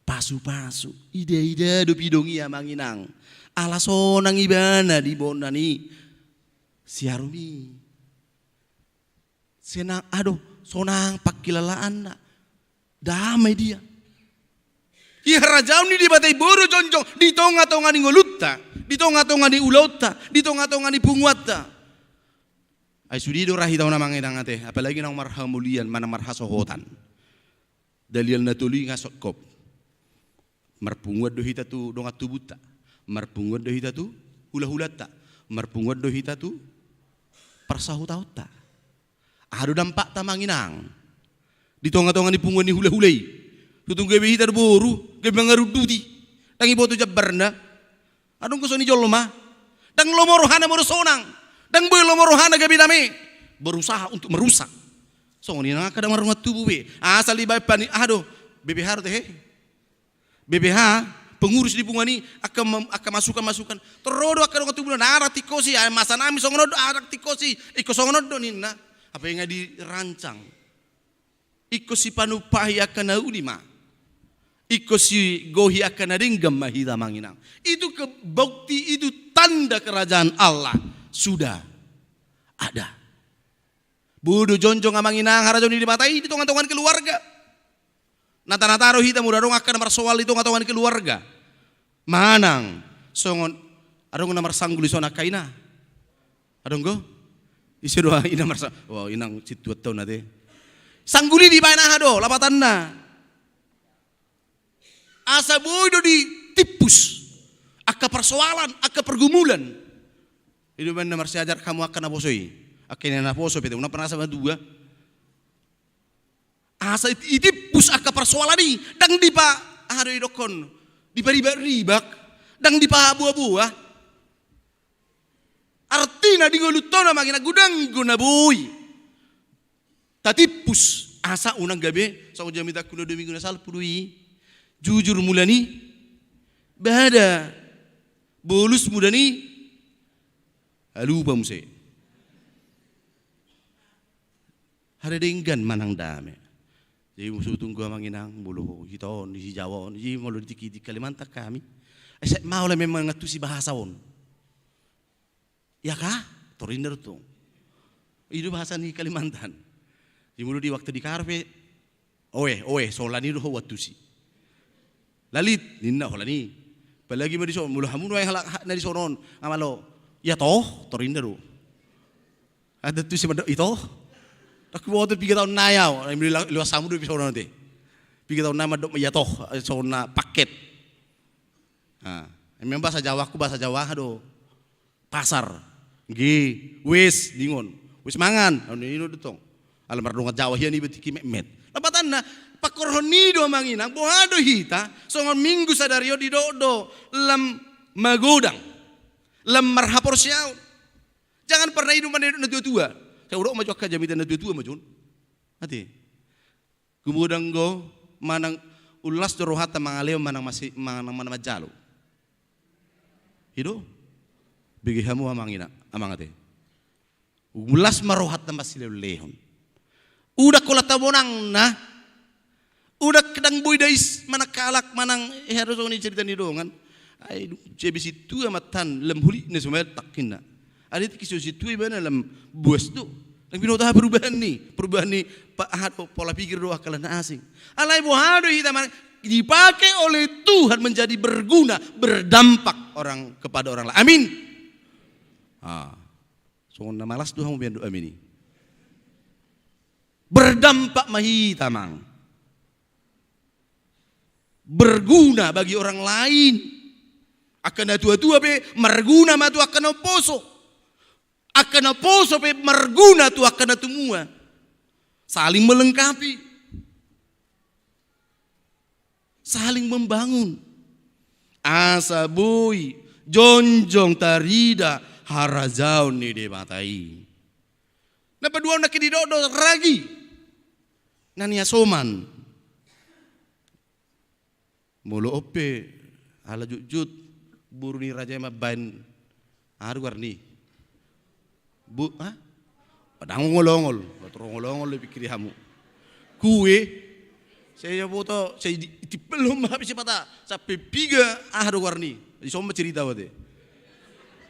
pasu-pasu, ida-ida do pidong i amang inang. Ala sonang ibana di bona ni siarum i. Sonang, aduh, sonang pangkilalaanna. Damai dia. Di harajaon ni Debata i boru jongjong di tonga-tonga ni ngolunta, di tonga-tonga ni ulaonta, di tonga-tonga ni punguanta. Ai sude do ra hita on amang inang ate, apalagi naung marhamulian manang marhasohotan. Dalihan na tolu i nga songkop. Marpunguan do hita tu dongan tubunta, marpunguan do hita tu hulahulanta, marpunguan do hita tu parsahutaonta. Aha do dampakta amang inang? Di tonga-tonga ni punguan ni hulahula i, tutu gabe hita do boru gabe mangarunduti, ndang diboto jambarna. Adong do songon i jolma, ndang lomo rohana molo sonang, ndang boi lomo rohana gabe dame, berusaha untuk merusak. Songon i nang angka na mardongan tubu be, asal dibaen pani aha do, B P H do ate he. B P H, pengurus di punguan i, angka ma-, angka masukan-masukan. Tor ro do angka dongan tubuna, ndang tingkos i, ai masa nami songon on do, ndang tingkos i, ingkon songon on do ninna. Hape nga dirancang. Ingkon sipanumpahi angka na uli ma. Ingkon sigohi angka na denggan ma hita amang inang. Itu ke-, bukti, itu tanda kerajaan Allah sudah ada. Boi do jongjong amang inang harajaon ni Debata i di tonga-tonga ni keluarga. Nata-nata do hita molo adong angka na marsoal di tonga-tonga ni keluarga. Manang songon adong na marsanggul i songon angka ina. Adong do? Ise do ina marsa-, wah, inang situan taon ate. Sanggul i dibaen aha do lapatanna? Asa boi do ditimpus angka parsoalan, angka pergumulan. I do umbahen na marsiajar hamu angka naposo i. Angka ina naposo pe, unang pernah sama dua. Asa it-, ditimpus angka parsoalan i, ndang dipa-, aha do didokhon, diparibak-ribak, ndang dipaboa-boa. Artina di ngolunta on amang inang, godang do na boi tatimpus, asa unang gabe songon jamitangku na dua minggu na salpu do i. Jujur mula ni bada, bolus mula ni halupa muse. Hara denggan manang dame. Jadi musu tunggu amang inang, molo hita on di Jawa on, jadi molo di, di Kalimantan hami, eh, sai maol memang mangantusi bahasa on. Ia ka? Tor ninna do tong. I do bahasa ni Kalimantan. Jadi molo di waktu di karepe, oe, oe, so holan i do ho huantusi. Lalit, ninna holan i. Apalagi ma di son, molo hamu nuaeng halak ha-, na di son on, nga malo, ia toh, tor ninna do. Ada tu si mandok, ito. Tapi waktu piga taon nai au, luas hamu do di son on ate. Piga taon nai mandok, ia toh, songon na paket. Nah, memang bahasa Jawa, aku bahasa Jawa do. Pasar. Ge, wes, ninna on. Wes mangan. Ninna on do tong. Ala mardongan Jawa hian iba tingki metmet. Lapatanna, pangkorhon i do amang inang, boha do hita, songon Minggu sadari on didok do, lam magodang. Lam marhaporseaon. Jangan pernah i do manidok na tua-tua. Sai hudok ma jo angka jamita na tua-tua ma jo on. Ate. Gumodang do manang, las do rohanta mangalehon manang masi-, manang, manang manjalo. I do. Bege hamu amang inang, amang ate. Las ma rohanta mangalehon. Unang holan tamonangna. Unang ndang boi dais manang halak manang, eh, harus songon i cerita ni dongan. Ai, dung gabe sintua ma tan, lam hulik na sumaltak ninna. Alai tingki so sintua ibana lam buas do. Ndang binoto aha perubahan ni, perubahan ni pa-, aha do, pola pikir do, akal na asing. Alai boha do hita manang, dipakai oleh Tuhan menjadi berguna, berdampak orang, kepada orang lain. Amin. Ah. Songon na malas do hamu baen do amin i. Berdampak ma hita amang. Berguna bagi orang lain. Angka na tua-tua pe marguna ma tu angka na umposo. Angka na umposo pe marguna tu angka na tumua. Saling melengkapi. Saling membangun. Asa boi jonjong tarida harajaon ni Debata i. Na paduahon na hudok do ragi. Na niasoman. Molo on pe, ala jutjut, boru ni raja i mambaen aha do goarna i? Bu-, ha? Ndang ongol-ongol, ongol-ongol do pikiri hamu. Kue, sai ia boto, sai di-, ditimpal ma hape sipata, sampe piga aha do goarna i? Di son ma cerita ate.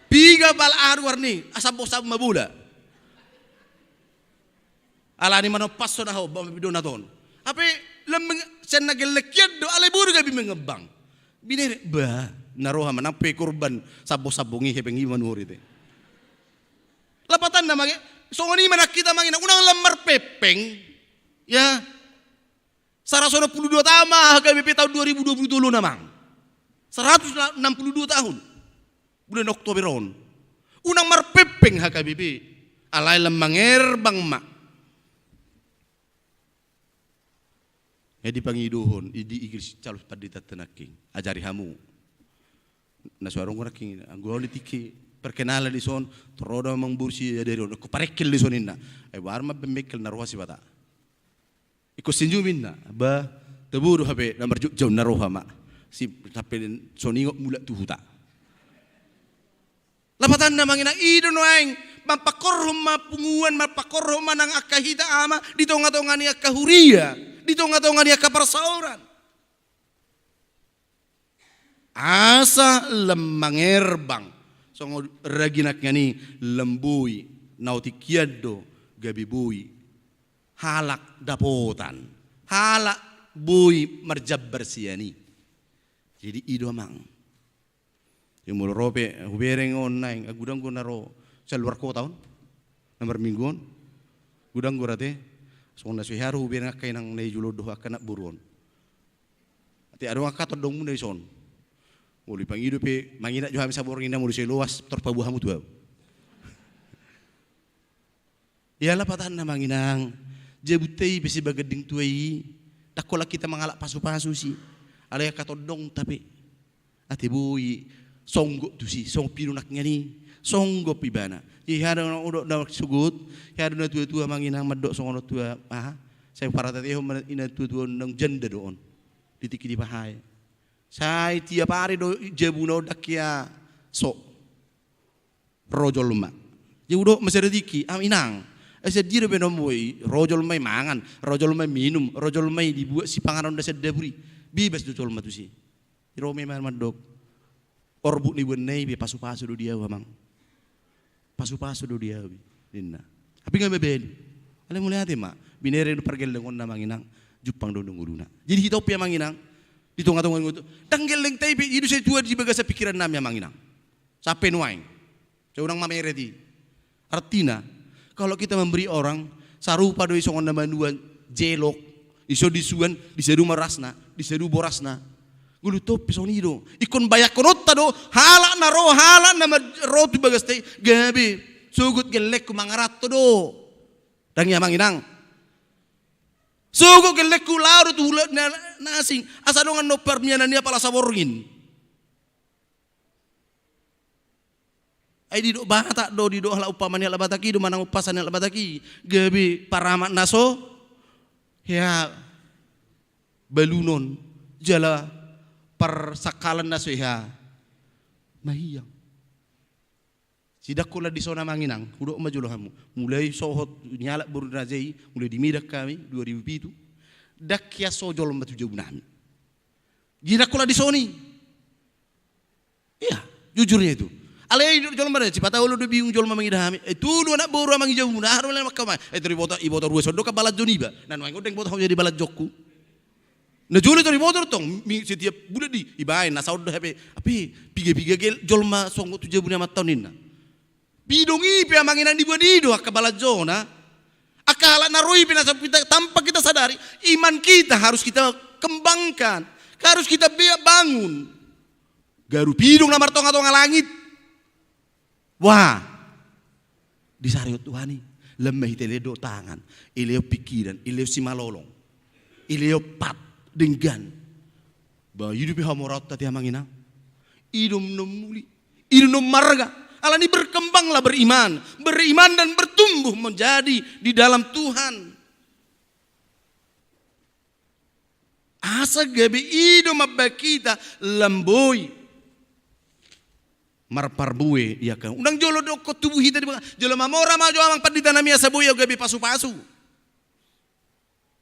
Piga pala aha do goarna i? Asam bosam ma bola. Alani manompas so na ho, ba mabidonat on. Hape lam meng-, Sian na gelleng hian do, alai boru gabe mangembang. Binere, bah, na roha ma nang pe korban sambong-sambong i, hepeng i manuhor i te. Lapatanna ma, songon i ma nang hita, Amang Inang, unang lam marpengpeng. Ya. Saratus onom pulu dua taon ma H K B P taon dua ribu dua pulu tolu on, Amang. Saratus enam puluh dua tahun. Bulan Oktober on. Unang marpengpeng H K B P. Alai lam mangerbang ma. Jadi pangidohon, i di igil si calon pandita nangkin. Ajari hamu. Na so adong nangkin. Anggo on di tingki perkenalan dison, tor ro do amang boru si ajari on. Ko parengkel dison inna. Ai boha ma bembekel na roha si bata. Ingkon senyum inna, bah, tabo do hape na marjotjot na roha ma. Si, sampe soningot mulak tu huta. Lapatanna, Amang Inang, i do nuaeng, mampangkorhon ma punguan, mampangkorhon ma nang angka hita ama, di tonga-tonga ni angka huria, di tonga-tonga ni angka parsaoran. Asa lam mangerbang, songon ragi nangkin i, lam boi, na otik hian do, gabe boi. Halak dapotan, halak boi marjambar sian i. Jadi i do, Amang. Jadi molo ro pe, hubereng on naeng, anggo dang go na ro, sian luar kota on, na marminggu on. Godang do ra te, songon na so hea do hubereng angka inang na i jolo on dohot angka anak boru on. Ate adong angka tondongmuna dison. Molo dipangido pe, manginak jo hami saborngin na molo sai loas, tor paboa hamu tu ahu. Ia lapatanna, Amang Inang, jabunta i pe si baganding tua i, ndang holan hita mangalap pasupasu si, alai angka tondongta pe. Ate boi, songgop tusi, songgop pinunakna i, songgop ibana. Jadi hea do na, hea do na sogot, hea do na tuatua, Amang Inang, mandok songon on tu aha, sai paratatehon ma i na tuatua on, naung janda do on. Di tingki dipahae. Sai tiap ari do jabuna on ndang hea so ro jolma. Jadi hudok ma sada tingki, Amang Inang, ai sian dia dope na on boi, ro jolma i mangan, ro jolma i minum, ro jolma i dibuat sipanganon na sian dapur i. Bebas do jolma tusi. Ro ma i mandok, orbuk ni boanna i pe pasupasu do di ahu, Amang. Pasupasu do di ahu i, ninna. Tapi nga mabaen. Alai mauliate ma, binere do pargellengonna, Amang Inang, jumpang do ngoluna. Jadi hita on pe, Amang Inang, di tongatonga ni ngolu, ndang gellengta i pe, i do sai tuat di bagasan pingkirannami, Amang Inang. Sampe nuaeng. Sai unang mameret i. Artina, kalau kita memberi orang, sarupa do i songon na manuan jelok, dison disuan, disadu ma rasna, disadu borasna. Ngolunta on pe songon i do. Ingkon bayangkononta do, halak na ro, halak na ma-, ro tu bagasta i, gabe sogot gellengku mangaranto do. Ndang i, Amang Inang? Sogot gellengku laho do tu ulaon na, na asing, asa dongan do parmianan i apala saborngin. Ai didok Batak do, didok halak umpama ni halak Batak i do, manang umpasa ni halak Batak i, gabe paramat na so hea balunon, jala parsangkalan na so hea mahiang. Sai ndang holan dison, Amang Inang, hudok ma jolo hamu. Mulai sohot ni halak boru ni raja i, mulai dimidang hami dua ribu pitu, ndang hea so jolma tu jabunami. Jadi ndang holan dison i. Iya, jujurnya itu. Alai jolma da, sipata olo do bingung jolma mangida hami. Eh, tolu anak boru, Amang, i jabuna, aha do mangkatai? Eh, tor diboto, diboto ruas on do angka balanjo niba. Na nuaeng on ndang diboto hamu jadi balanjongku. Na jolo tor diboto tong, mi-, setiap bulan di, dibaen, na saon do hape, hape, piga-piga gelleng jolma songgop tu jabuna amanta on, ninna. Pidong i pe, Amang Inang, diboan i do angka balanjona. Angka halak na ro i pe na sampe kita, tanpa kita sadari, iman kita harus kita kembangkan, harus kita be-, bangun. Garu pidong na martongatonga langit. Wah. Disarihon Tuhan i. Lam ma hita dilehon tangan, dilehon pingkiran, dilehon simalolong, dilehon pat, denggan. Ba, i dope hamoraonta, Amang Inang. I do na muli, i do na marga. Alani berkembanglah beriman, beriman dan bertumbuh menjadi di dalam Tuhan. Asa gabe i do mambahen hita lam boi marparbue di angka. Unang jolo dokkon tubu hita di bagasan, jolo mamora ma jo, Amang Panditanami, asa boi ahu gabe pasupasu.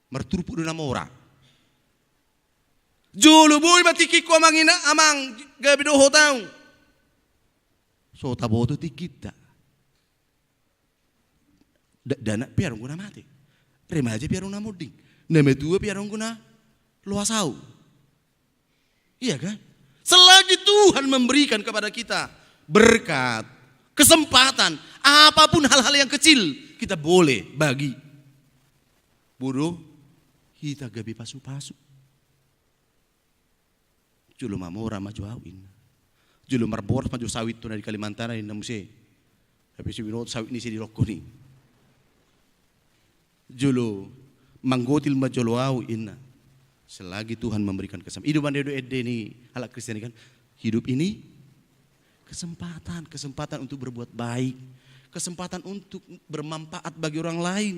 Marturpuk do na mora. Jolo boi ma tingkingku, Amang Inang, Amang, gabe dohot ahu. So taboto tingkinta. Da-, dakdanak pe adong do na mate. Remaja pe adong na monding. Na matua pe adong do na Loas au. Iya kan? Selagi Tuhan memberikan kepada kita berkat, kesempatan, apapun hal-hal yang kecil, kita boleh bagi. Bodo, hita gabe pasu-pasu. Jolo mamora ma jo au, inna. Jolo marboras ma jo sawit tu na di Kalimantan, inna muse. Tapi si binoto sawit ni si di rokko ni. Jolo manggotil ma jolo au, inna. Selagi Tuhan memberikan kesempatan. I do mandok ende ni halak Kristen kan. Hidup ini kesempatan, kesempatan untuk berbuat baik, kesempatan untuk bermanfaat bagi orang lain.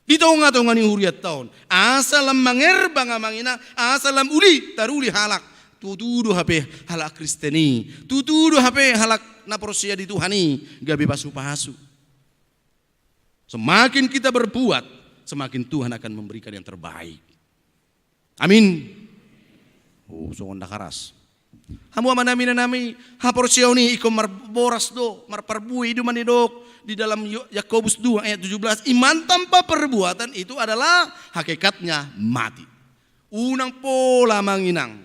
Di tonga-tonga ni hurianta on, asa lam mangerbang amang inang, asa lam uli taruli halak. Tutu do hape halak Kristen i, tutu do hape halak na porsea di Tuhan i, gabe pasu-pasu. Semakin kita berbuat, semakin Tuhan akan memberikan yang terbaik. Amin. Oh, songon na karas. Hamu amanami, inanami, haporseaon i ingkon marboras do, marparbue, i do mandok di dalam Yo-, Yakobus dua ayat tujuh belas, iman tanpa perbuatan itu adalah hakikatnya mati. Unang pola amang inang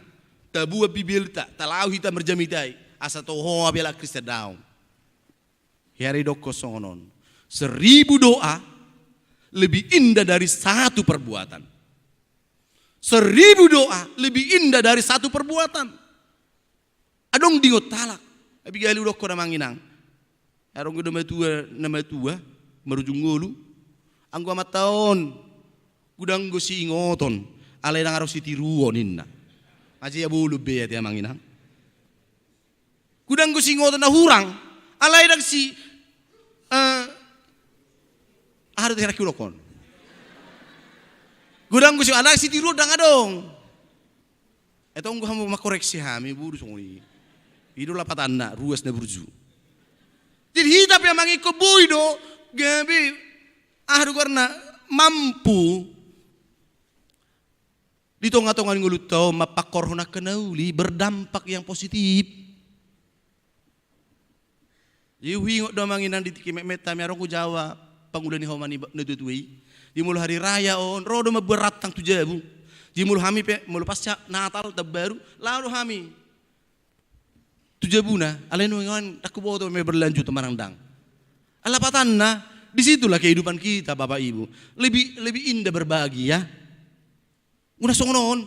tabuat Bibelta, talaho hita marjamita i, asa toho hape halak Kristen, daong. Hea didokkon songon on. Seribu doa lebih indah dari satu perbuatan. Seribu doa lebih indah dari satu perbuatan. Adong diingot halak. Tapi gale hudokkon amang inang. Adong do na matua, na matua, marujung ngolu. Anggo amanta on, godang do siingoton, alai ndang adong sitiruon, inna. Mansai ia bolon be ate amang inang. Godang do siingoton na hurang, alai ndang si, eh, aha do terakhir hudokkon. Godang do si, alai sitiruon ndang adong. Eto anggo hamu mangkoreksi hami, boru songon i. I do lapatanna, ruas na burju. Jadi hita pe amang ingkon boi do, gabe, aha do goarna, mampu. Di tonga-tonga ni ngolunta on, mampangkorhon angka na uli, berdampak yang positif. Jadi huingot do amang inang di tingki metmet hami, adong hujalo pangula ni hauma ni ba-, na tua-tua i. Jadi molo hari raya on, ro do mambuat rantang tu jabu. Jadi molo hami pe, molo pasca Natal, Taon Baru, laho do hami tu jabuna, alai nuaeng ndang huboto ma berlanjut manang ndang. Lapatanna, di situlah kehidupan kita, Bapak Ibu. Lebih, lebih indah berbagi, ya. Unang songon on,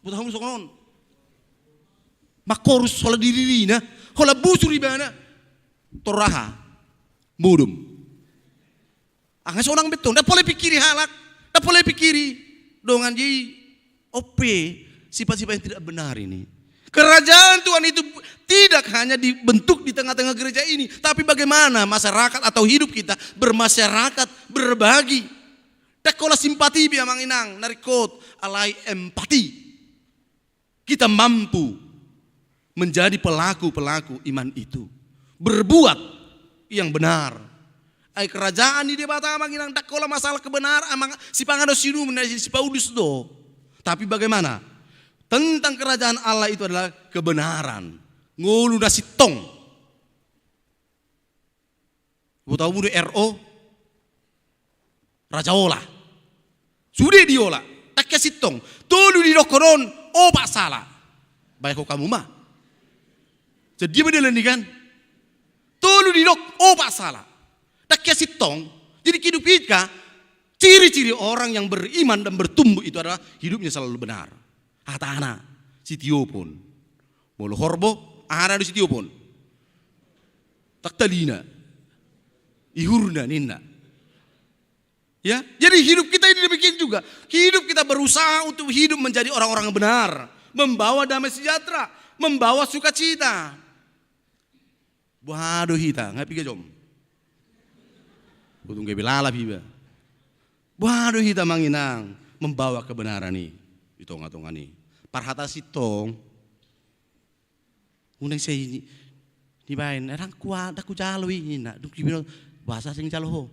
boto hamu songon on. Mangkorhon holan diririna, holan busur ibana. Tor aha? Modom. Anggo songon on be tong, ndang pola dipingkiri halak, ndang pola dipingkiri dongan, jadi on pe sifat-sifat yang tidak benar ini. Kerajaan Tuhan itu tidak hanya dibentuk di tengah-tengah gereja ini, tapi bagaimana masyarakat atau hidup kita bermasyarakat, berbagi. Ndang holan simpati be amang inang na ringkot, alai empati. Kita mampu menjadi pelaku-pelaku iman itu. Berbuat yang benar. Ai kerajaan ni Debata amang inang ndang holan masalah kebenaran, amang, sipanganon sinumuna, si, si Paulus do. Tapi bagaimana? Tentang kerajaan Allah itu adalah kebenaran. Ngolu na sintong. Boto hamu do R O? Raja ola. Sude diola. Tangkas sintong. Tolu didokkon on, opat sala. Baen ho hamu ma. Jadi dia bedelan ni kan? Tolu didok, opat sala. Tangkas sintong. Jadi hidup hita, ciri-ciri orang yang beriman dan bertumbuh itu adalah hidupnya selalu benar. Hatana, sitiopon. Molo horbo, aha do sitiopon? Tangtalina. Ihurna ninna. Ya, jadi hidup kita ini demikian juga. Hidup kita berusaha untuk hidup menjadi orang-orang yang benar, membawa damai sejahtera, membawa sukacita. Boha do hita, nga piga jom? Botung gabe lalap iba. Boha do hita amang inang membawa kebenaran i di tonga-tonga ni parhata sintong. Unang sai ni, nibaen, ndang hua, ndang hujalo i, ninna. Dung dibinoto, boasa seng jalo ho?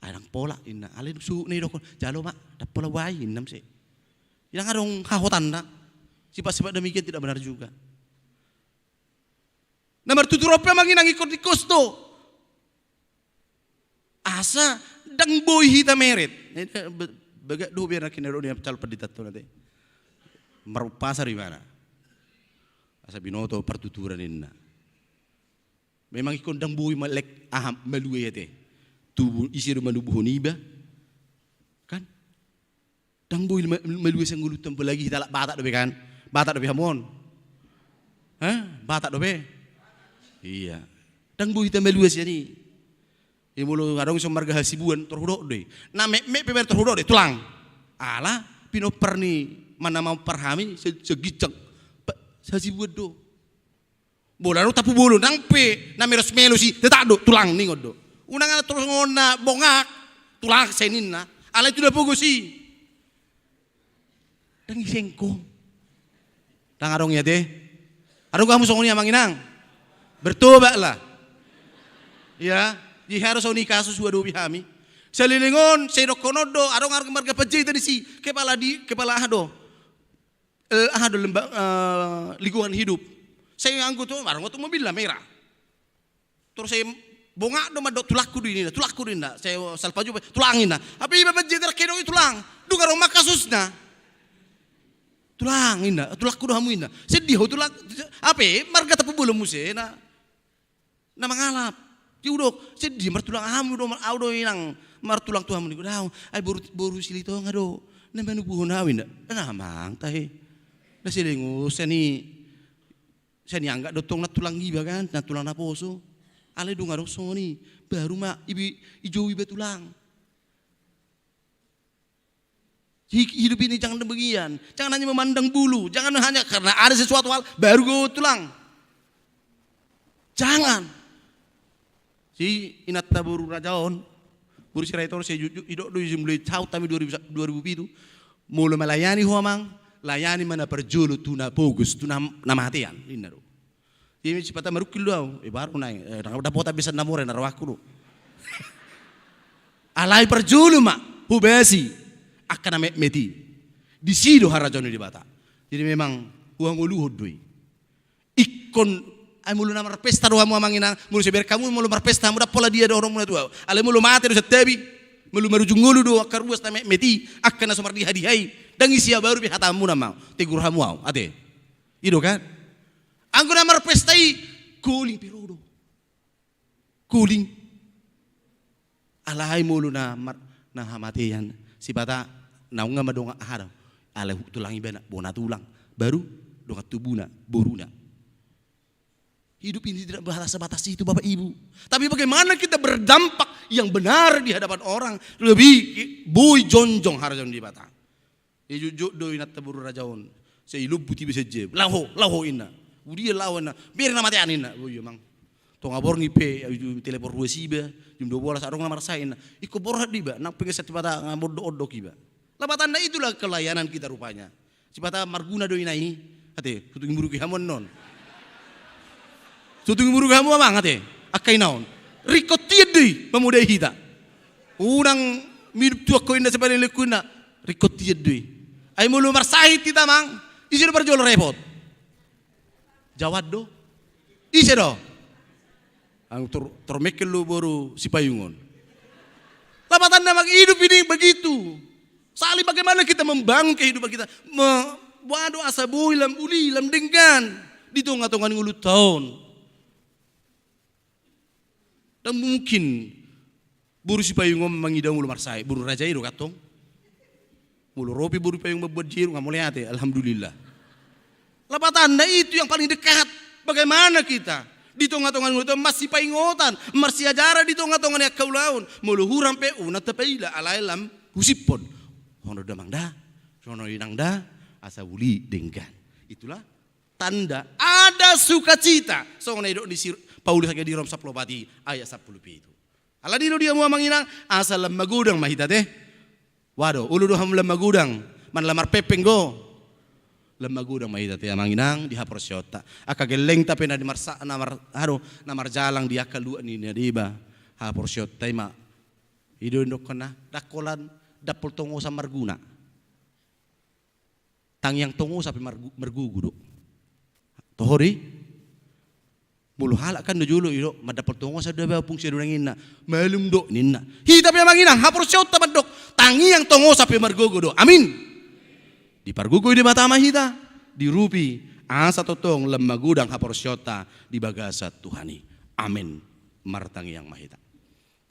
Ai ndang pola, ninna. Alai dung suhut na didokkon, jalo ma, ndang pola hubaen, ninna muse. Ndang adong hahotanna. Sifat-sifat demikian tidak benar juga. Na martutur on pe amang inang ingkon ringkos do. Asa ndang boi hita meret. Jadi, be-, Bagak do be na kinaro ni calon pandita tu na te. Marumpasa do ibana. Asa binoto partuturan inna. Memang ingkon ndang boi malek aha malua i ate. Tubu ise do manubuhon iba. Kan? Ndang boi ma-, malua sian ngolunta, apalagi hita halak Batak dope kan. Batak dope hamu on. Hah? Batak dope? Iya. Ndang boi hita malua sian i. Ia molo adong sian marga Hasibuan, tor hudok do i. Na metmet pe baen tor hudok do i, tulang. Ala, pinompar ni, mana maompar hami, se-, segincang. Pa-, Hasibuan do. Bola do tapu bolon, nang pe, na melos-melos i, tetap do, tulang ningon do. Unang ala tor songon na bongak, tulang sai ninna. Alai tu na pogos i. Ndang ise ingkon. Ndang adong i ate. Adong do hamu songon i amang inang. Bertobatlah. Ia, di haro songon i kasus huadopi hami. Saleleng on, sai dohonon do, adong arga marga Panjaitan disi, kepala di, kepala aha do. Eh, aha do lemba-, eh, lingkungan hidup. Sai anggo tu, adong tu mobilna merah. Tor sai bongak do mandok, tulangku do i ninna, tulangku do i ninna, sai salpaju pe, tulang ninna. Hape iba Panjaitan, kedong i tulang. Dung adong ma kasusna. Tulang ninna, tulangku do hamu ninna. Sedih ho tulang, hape marga tapu bolon muse na. Na mangalap. Dihudok, sedih martulang hamu do, au do inang martulang tu hamu ninna. Daong, ai boru, boru Silitonga do. Na manubuhon au ninna. Na amang tahe. Na seleng on sian i. Sian i angka do tong na tulang iba kan, na tulang naposo. Alai dung adong songon i, baru ma ibi-, ijou iba tulang. Hi-, hidup ini jangan demikian. Jangan hanya memandang bulu. Jangan hanya karena ada sesuatu hal, baru go tulang. Jangan. Si inanta boru raja on, boru Sirait on, sai ju-, ju-, didok do i, jumlah saut hami dua ribu sa-, dua ribu pitu. Molo melayani ho amang, layani ma na parjolo tu na pogos, tu na, na matean, ninna do. Ia sipata marungkil do au, eh, baru naeng, eh, dang dapotan be sian na mora na rohangku do. Alai parjolo ma, hobasi, angka na metmet i. Disi do harajaon ni Debata. Jadi memang, huhangoluhon do i. Ingkon, ai molo na marpesta do hamu amang inang, molo seber hamu, molo marpesta hamu, ndang pola dia dohononmuna tu au. Alai molo mate do santabi, molo marujung ngolu do angka ruas na metmet i, angka na so mardiha-diha i, ndang ise au, baru pe hatamuna ma au, tegur hamu au, ate. I do kan? Anggo na marpesta i, koling pe ro do. Koling. Alai molo na mar-, na hamatean, sipata na nunga ma dongan aha do. Alai hu-, tulang ibana, bona tulang. Baru dongan tubuna, boruna. Hidup ini tidak batas-batas itu, Bapak Ibu. Tapi bagaimana kita berdampak yang benar di hadapan orang, lebih boi jonjong harajaon ni Debata. Dijotjot do inanta boru raja on. Sai ilombut iba sian jabu. Laho, laho inna. Udia laho inna. Bere na matean inna. Oh iya amang. Tonga borngin pe, jum telepon ruas iba, jum dua bolas adong na marsae inna. Ingkon borhat do iba, nang pe nunga sipata nga mondok-ondok iba. Lapatanna itulah kelayanan kita rupanya. Sipata marguna do inna i. Ate, so tung imuruk i hamu annon. So tung imuruk i hamu amang ate. Angka inna on. Ringkot hian do i, mamodai hita. Unang minum tuak ho inna, sipaling-lingku inna, ringkot hian do i. Ai molo marsahit hita amang, ise do parjolo repot? Jaoan do. Ise do? Ang tor-, tormengkel do boru Sipayung on. Lapatanna amang, hidup ini begitu. Saling bagaimana kita membangun kehidupan kita. Me-, boha do asa boi lam uli, lam denggan. Di tonga-tonga ni ngolunta on. Ndang mungkin boru Sipayung on mangida molo marsahit, boru raja i do kan tong. Molo ro pe boru Sipayung mambuat jeru, nga mauliate, alhamdulillah. Lapatanna itu yang paling dekat. Bagaimana kita di tonga-tonga ni ngolunta on marsipaingotan, marsiajaran di tonga-tonga ni angka ulaon. Molo hurang pe unang tapaila, alai lam husiphon. Songon on do amang da, songon on inang da, asa uli denggan. Itulah tanda ada sukacita. Songon na nidok ni si Paulus ate di Rom sampulu opat i ayat sampulu pitu. Alani i do di hamu amang inang, asa lam magodang ma hita ate. Boha do, olo do hamu lam magodang, manang lam marpengpeng do. Lam magodang ma hita ate amang inang di haporseaonta. Angka gellengta pe na di marsa-, na mar-, aha do, na marjalang di angka luat ni na deba. Haporseaonta i ma. I do nidokna, ndang holan dampol tongosa marguna. Tangiang tongosa pe margu-, margugu do. Toho do i? Molo halak kan na jolo i do, mandampol tongosa do ba ompung sian unang inna. Malum do ninna. Hita pe amang inang, haporseaonta mandok. tangiang tongosa pe margogo do. Amin. Dipargogoi Debata ma hita, diurupi, asa tongtong lam magodang haporseaonta di bagasan Tuhan i. Amin. Martangiang ma hita.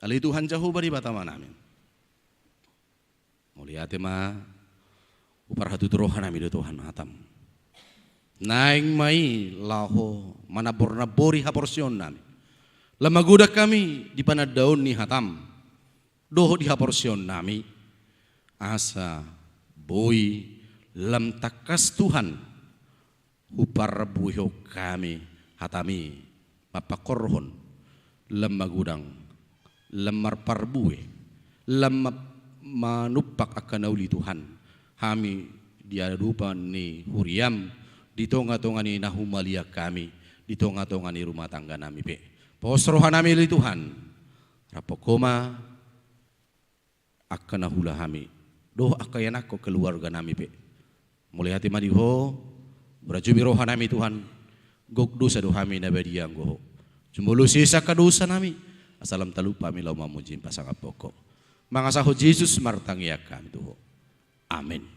Ale Tuhan Jahowa Debata Amanami, mauliate ma, huparhatutu rohanami do Tuhan hatam. Naeng ma i laho manambor-nambori haporseaonnami. Lam magodang hami di panandaon ni hatam dohot di haporseaonnami, asa boi lam tangkas Tuhan huparbuehon hami hatami, mampangkorhon lam magodang, lam marparbue, lam ma-, manumpak angka na uli Tuhan, hami di adopan ni huriam, di tonga-tonga ni na humaliang hami, di tonga-tonga ni rumah tangganami pe. Pos rohanami ale Tuhan, raphon Ho ma angka na huula hami, dohot angka ianakhon keluarganami pe. Mauliate ma di Ho, huranjumi rohanami Tuhan, gok dosa do hami na badia anggo Ho. Jumolo sesa angka dosanami, asa lam talup hami laho mamuji pasangaphon Ho. Mangasahon Jesus martangiang hami tu Ho. Amin.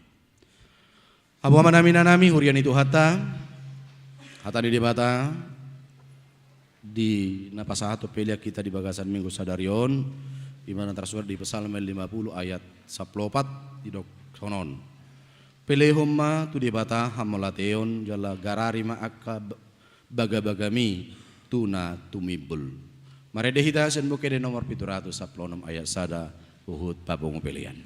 Hamu amanami, inanami, huria ni Tuhanta, hata ni Debata di na pasahathon pelean hita di bagasan Minggu sadari on, di mana tarsurat di Psalmen lima puluh ayat sampulu opat, didok songon on: Pelehon ma tu Debata hamauliateon, jala garari ma angka ba-, bagabagami tu na tumimbul. Marende hita sian Buku Ende nomor pitu ratus sampulu onom ayat sada, huhut papungu pelean.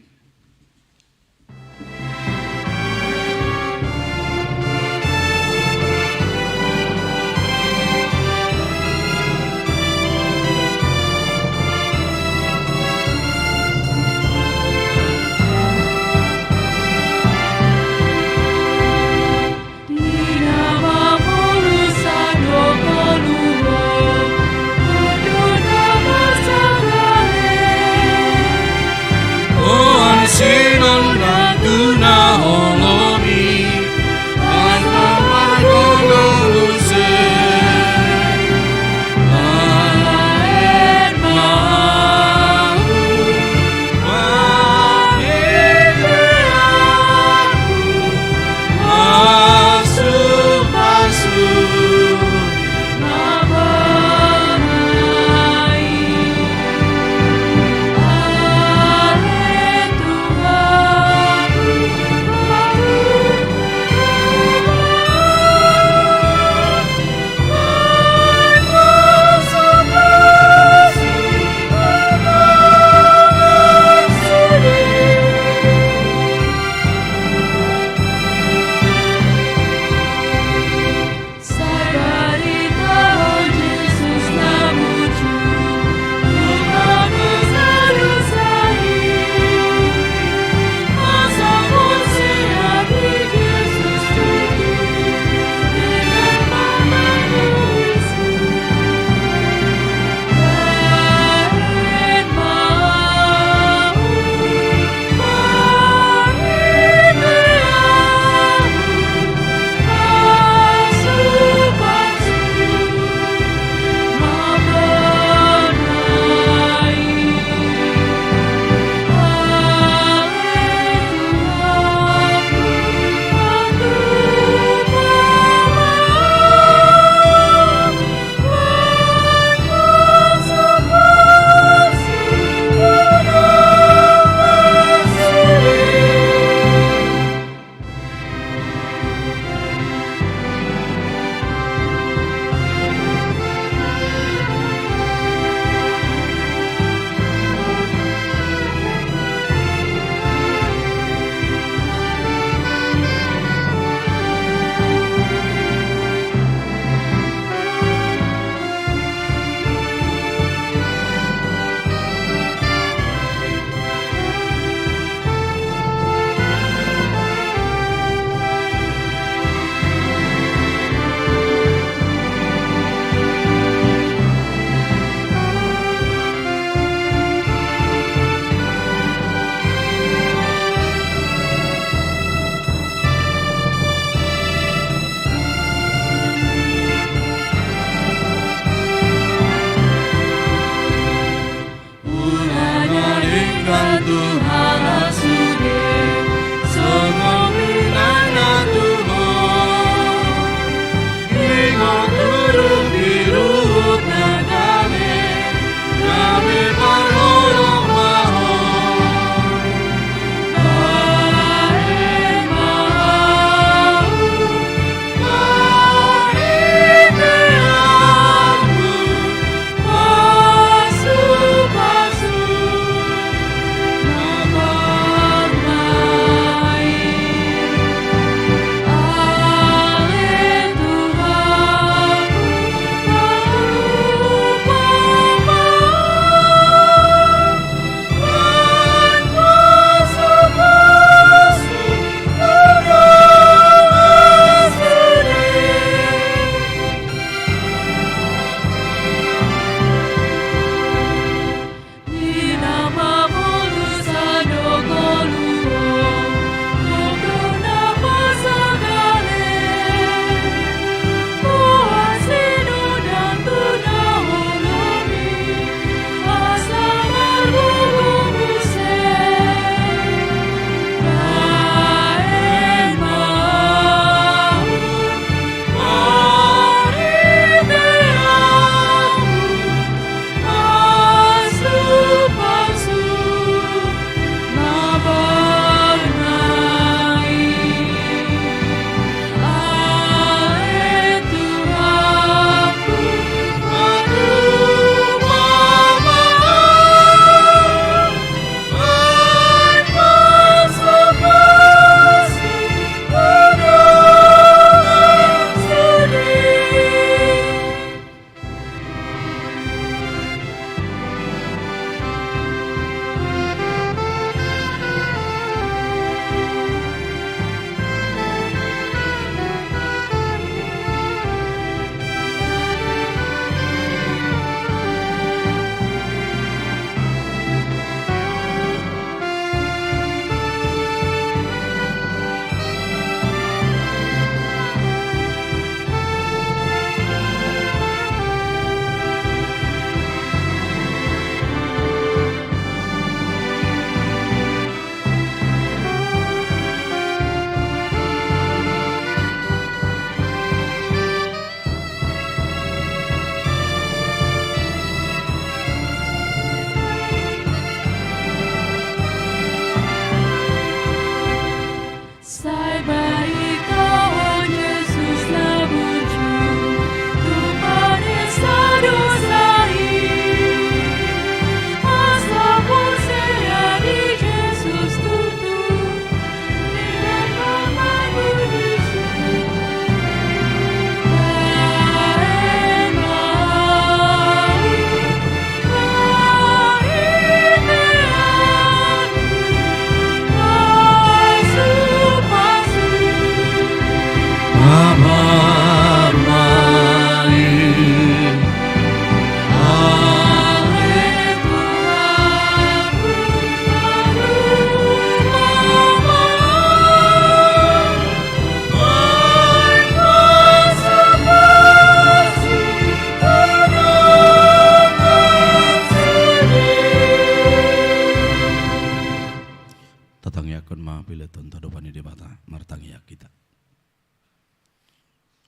Ni Debata, martangiang hita.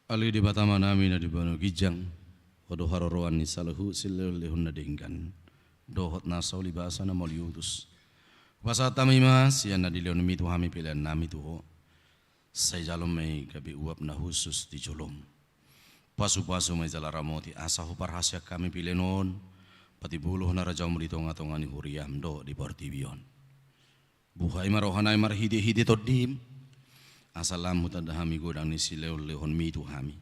Ale Debata Amanami na di banua ginjang, Ho do haroroan ni saluhut silehonlehon na denggan dohot na sauli basa na mauliutus. Hupasahat hami ma sian na dilehonMi tu hami peleannami tu Ho. Sai jalo ma i gabe uap na hushus di jolom. Pasupasu ma i jala ramoti asa huparhaseang hami pelean on, patimbulhon harajaonMu di tongatonga ni huriaM dohot di portibi on. Buhai ma rohanami marhitehite TondiM, asa lam hutanda hami godang ni silehonlehonMi tu hami.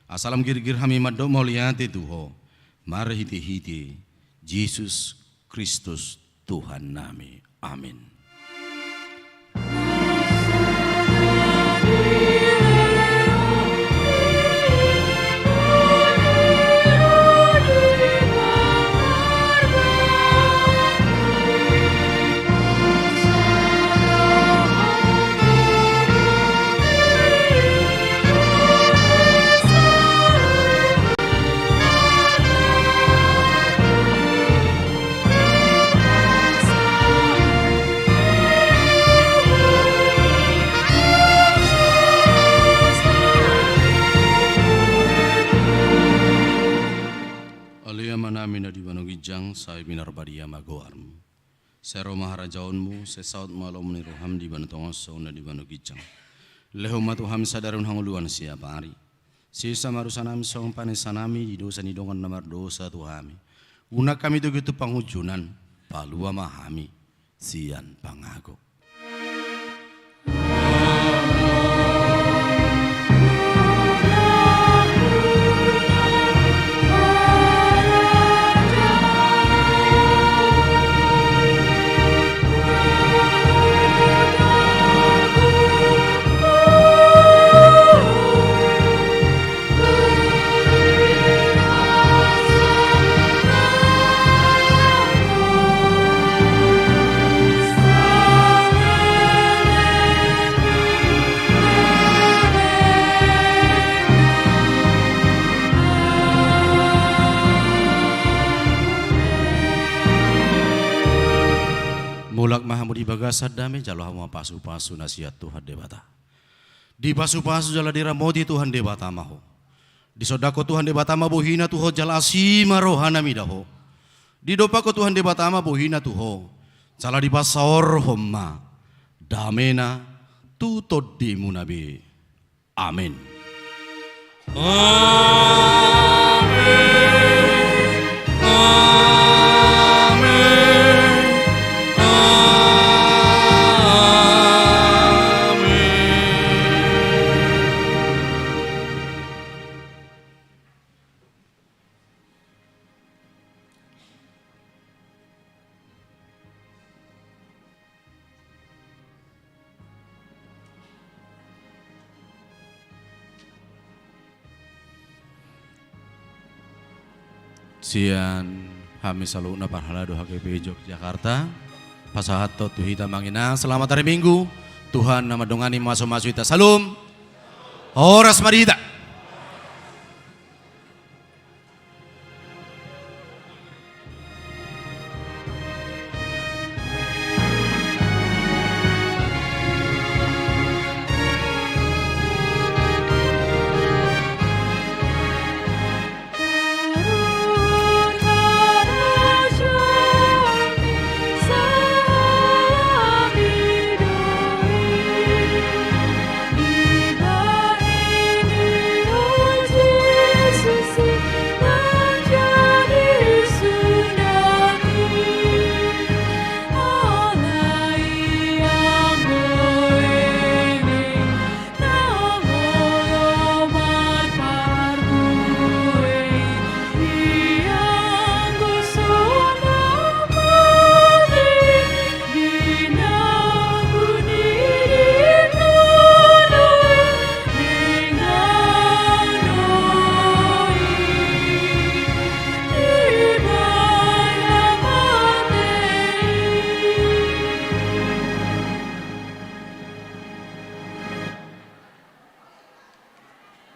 Asa lam girgir hami mandok mauliate tu Ho, marhitehite Jesus Kristus Tuhannami. Amin. Ale Amanami na di banua ginjang, sai pinarbadia ma goarMu. Sai ro ma harajaonMu, sai saut ma lomo ni rohaM di banua tonga on songon na di banua ginjang. Lehon ma tu hami sadari on hangoluan siapari. Sesa ma dosanami songon panesanami di dosa ni dongan na mardosa tu hami. Unang hami togihon tu pangunjunan, palua ma hami sian pangago. Mulak ma hamu di bagasan dame, jalo hamu ma pasupasu na sian Tuhan Debata. Dipasupasu jala diramoti Tuhan Debata ma ho. Disondangkon Tuhan Debata ma bohiNa tu ho jala asi ma rohaNa mida ho. Didompakkon Tuhan Debata ma bohiNa tu ho jala dipasaorhon ma dameNa tu tondimuna be. Amin. Amin. Amin. Amin. Sian hami saluhutna parhalado H K P I Jogjakarta, pasahathon tu hita ma inang selamat hari Minggu. Tuhan na mandongani, masumasu hita. Syalom. Horas ma di hita.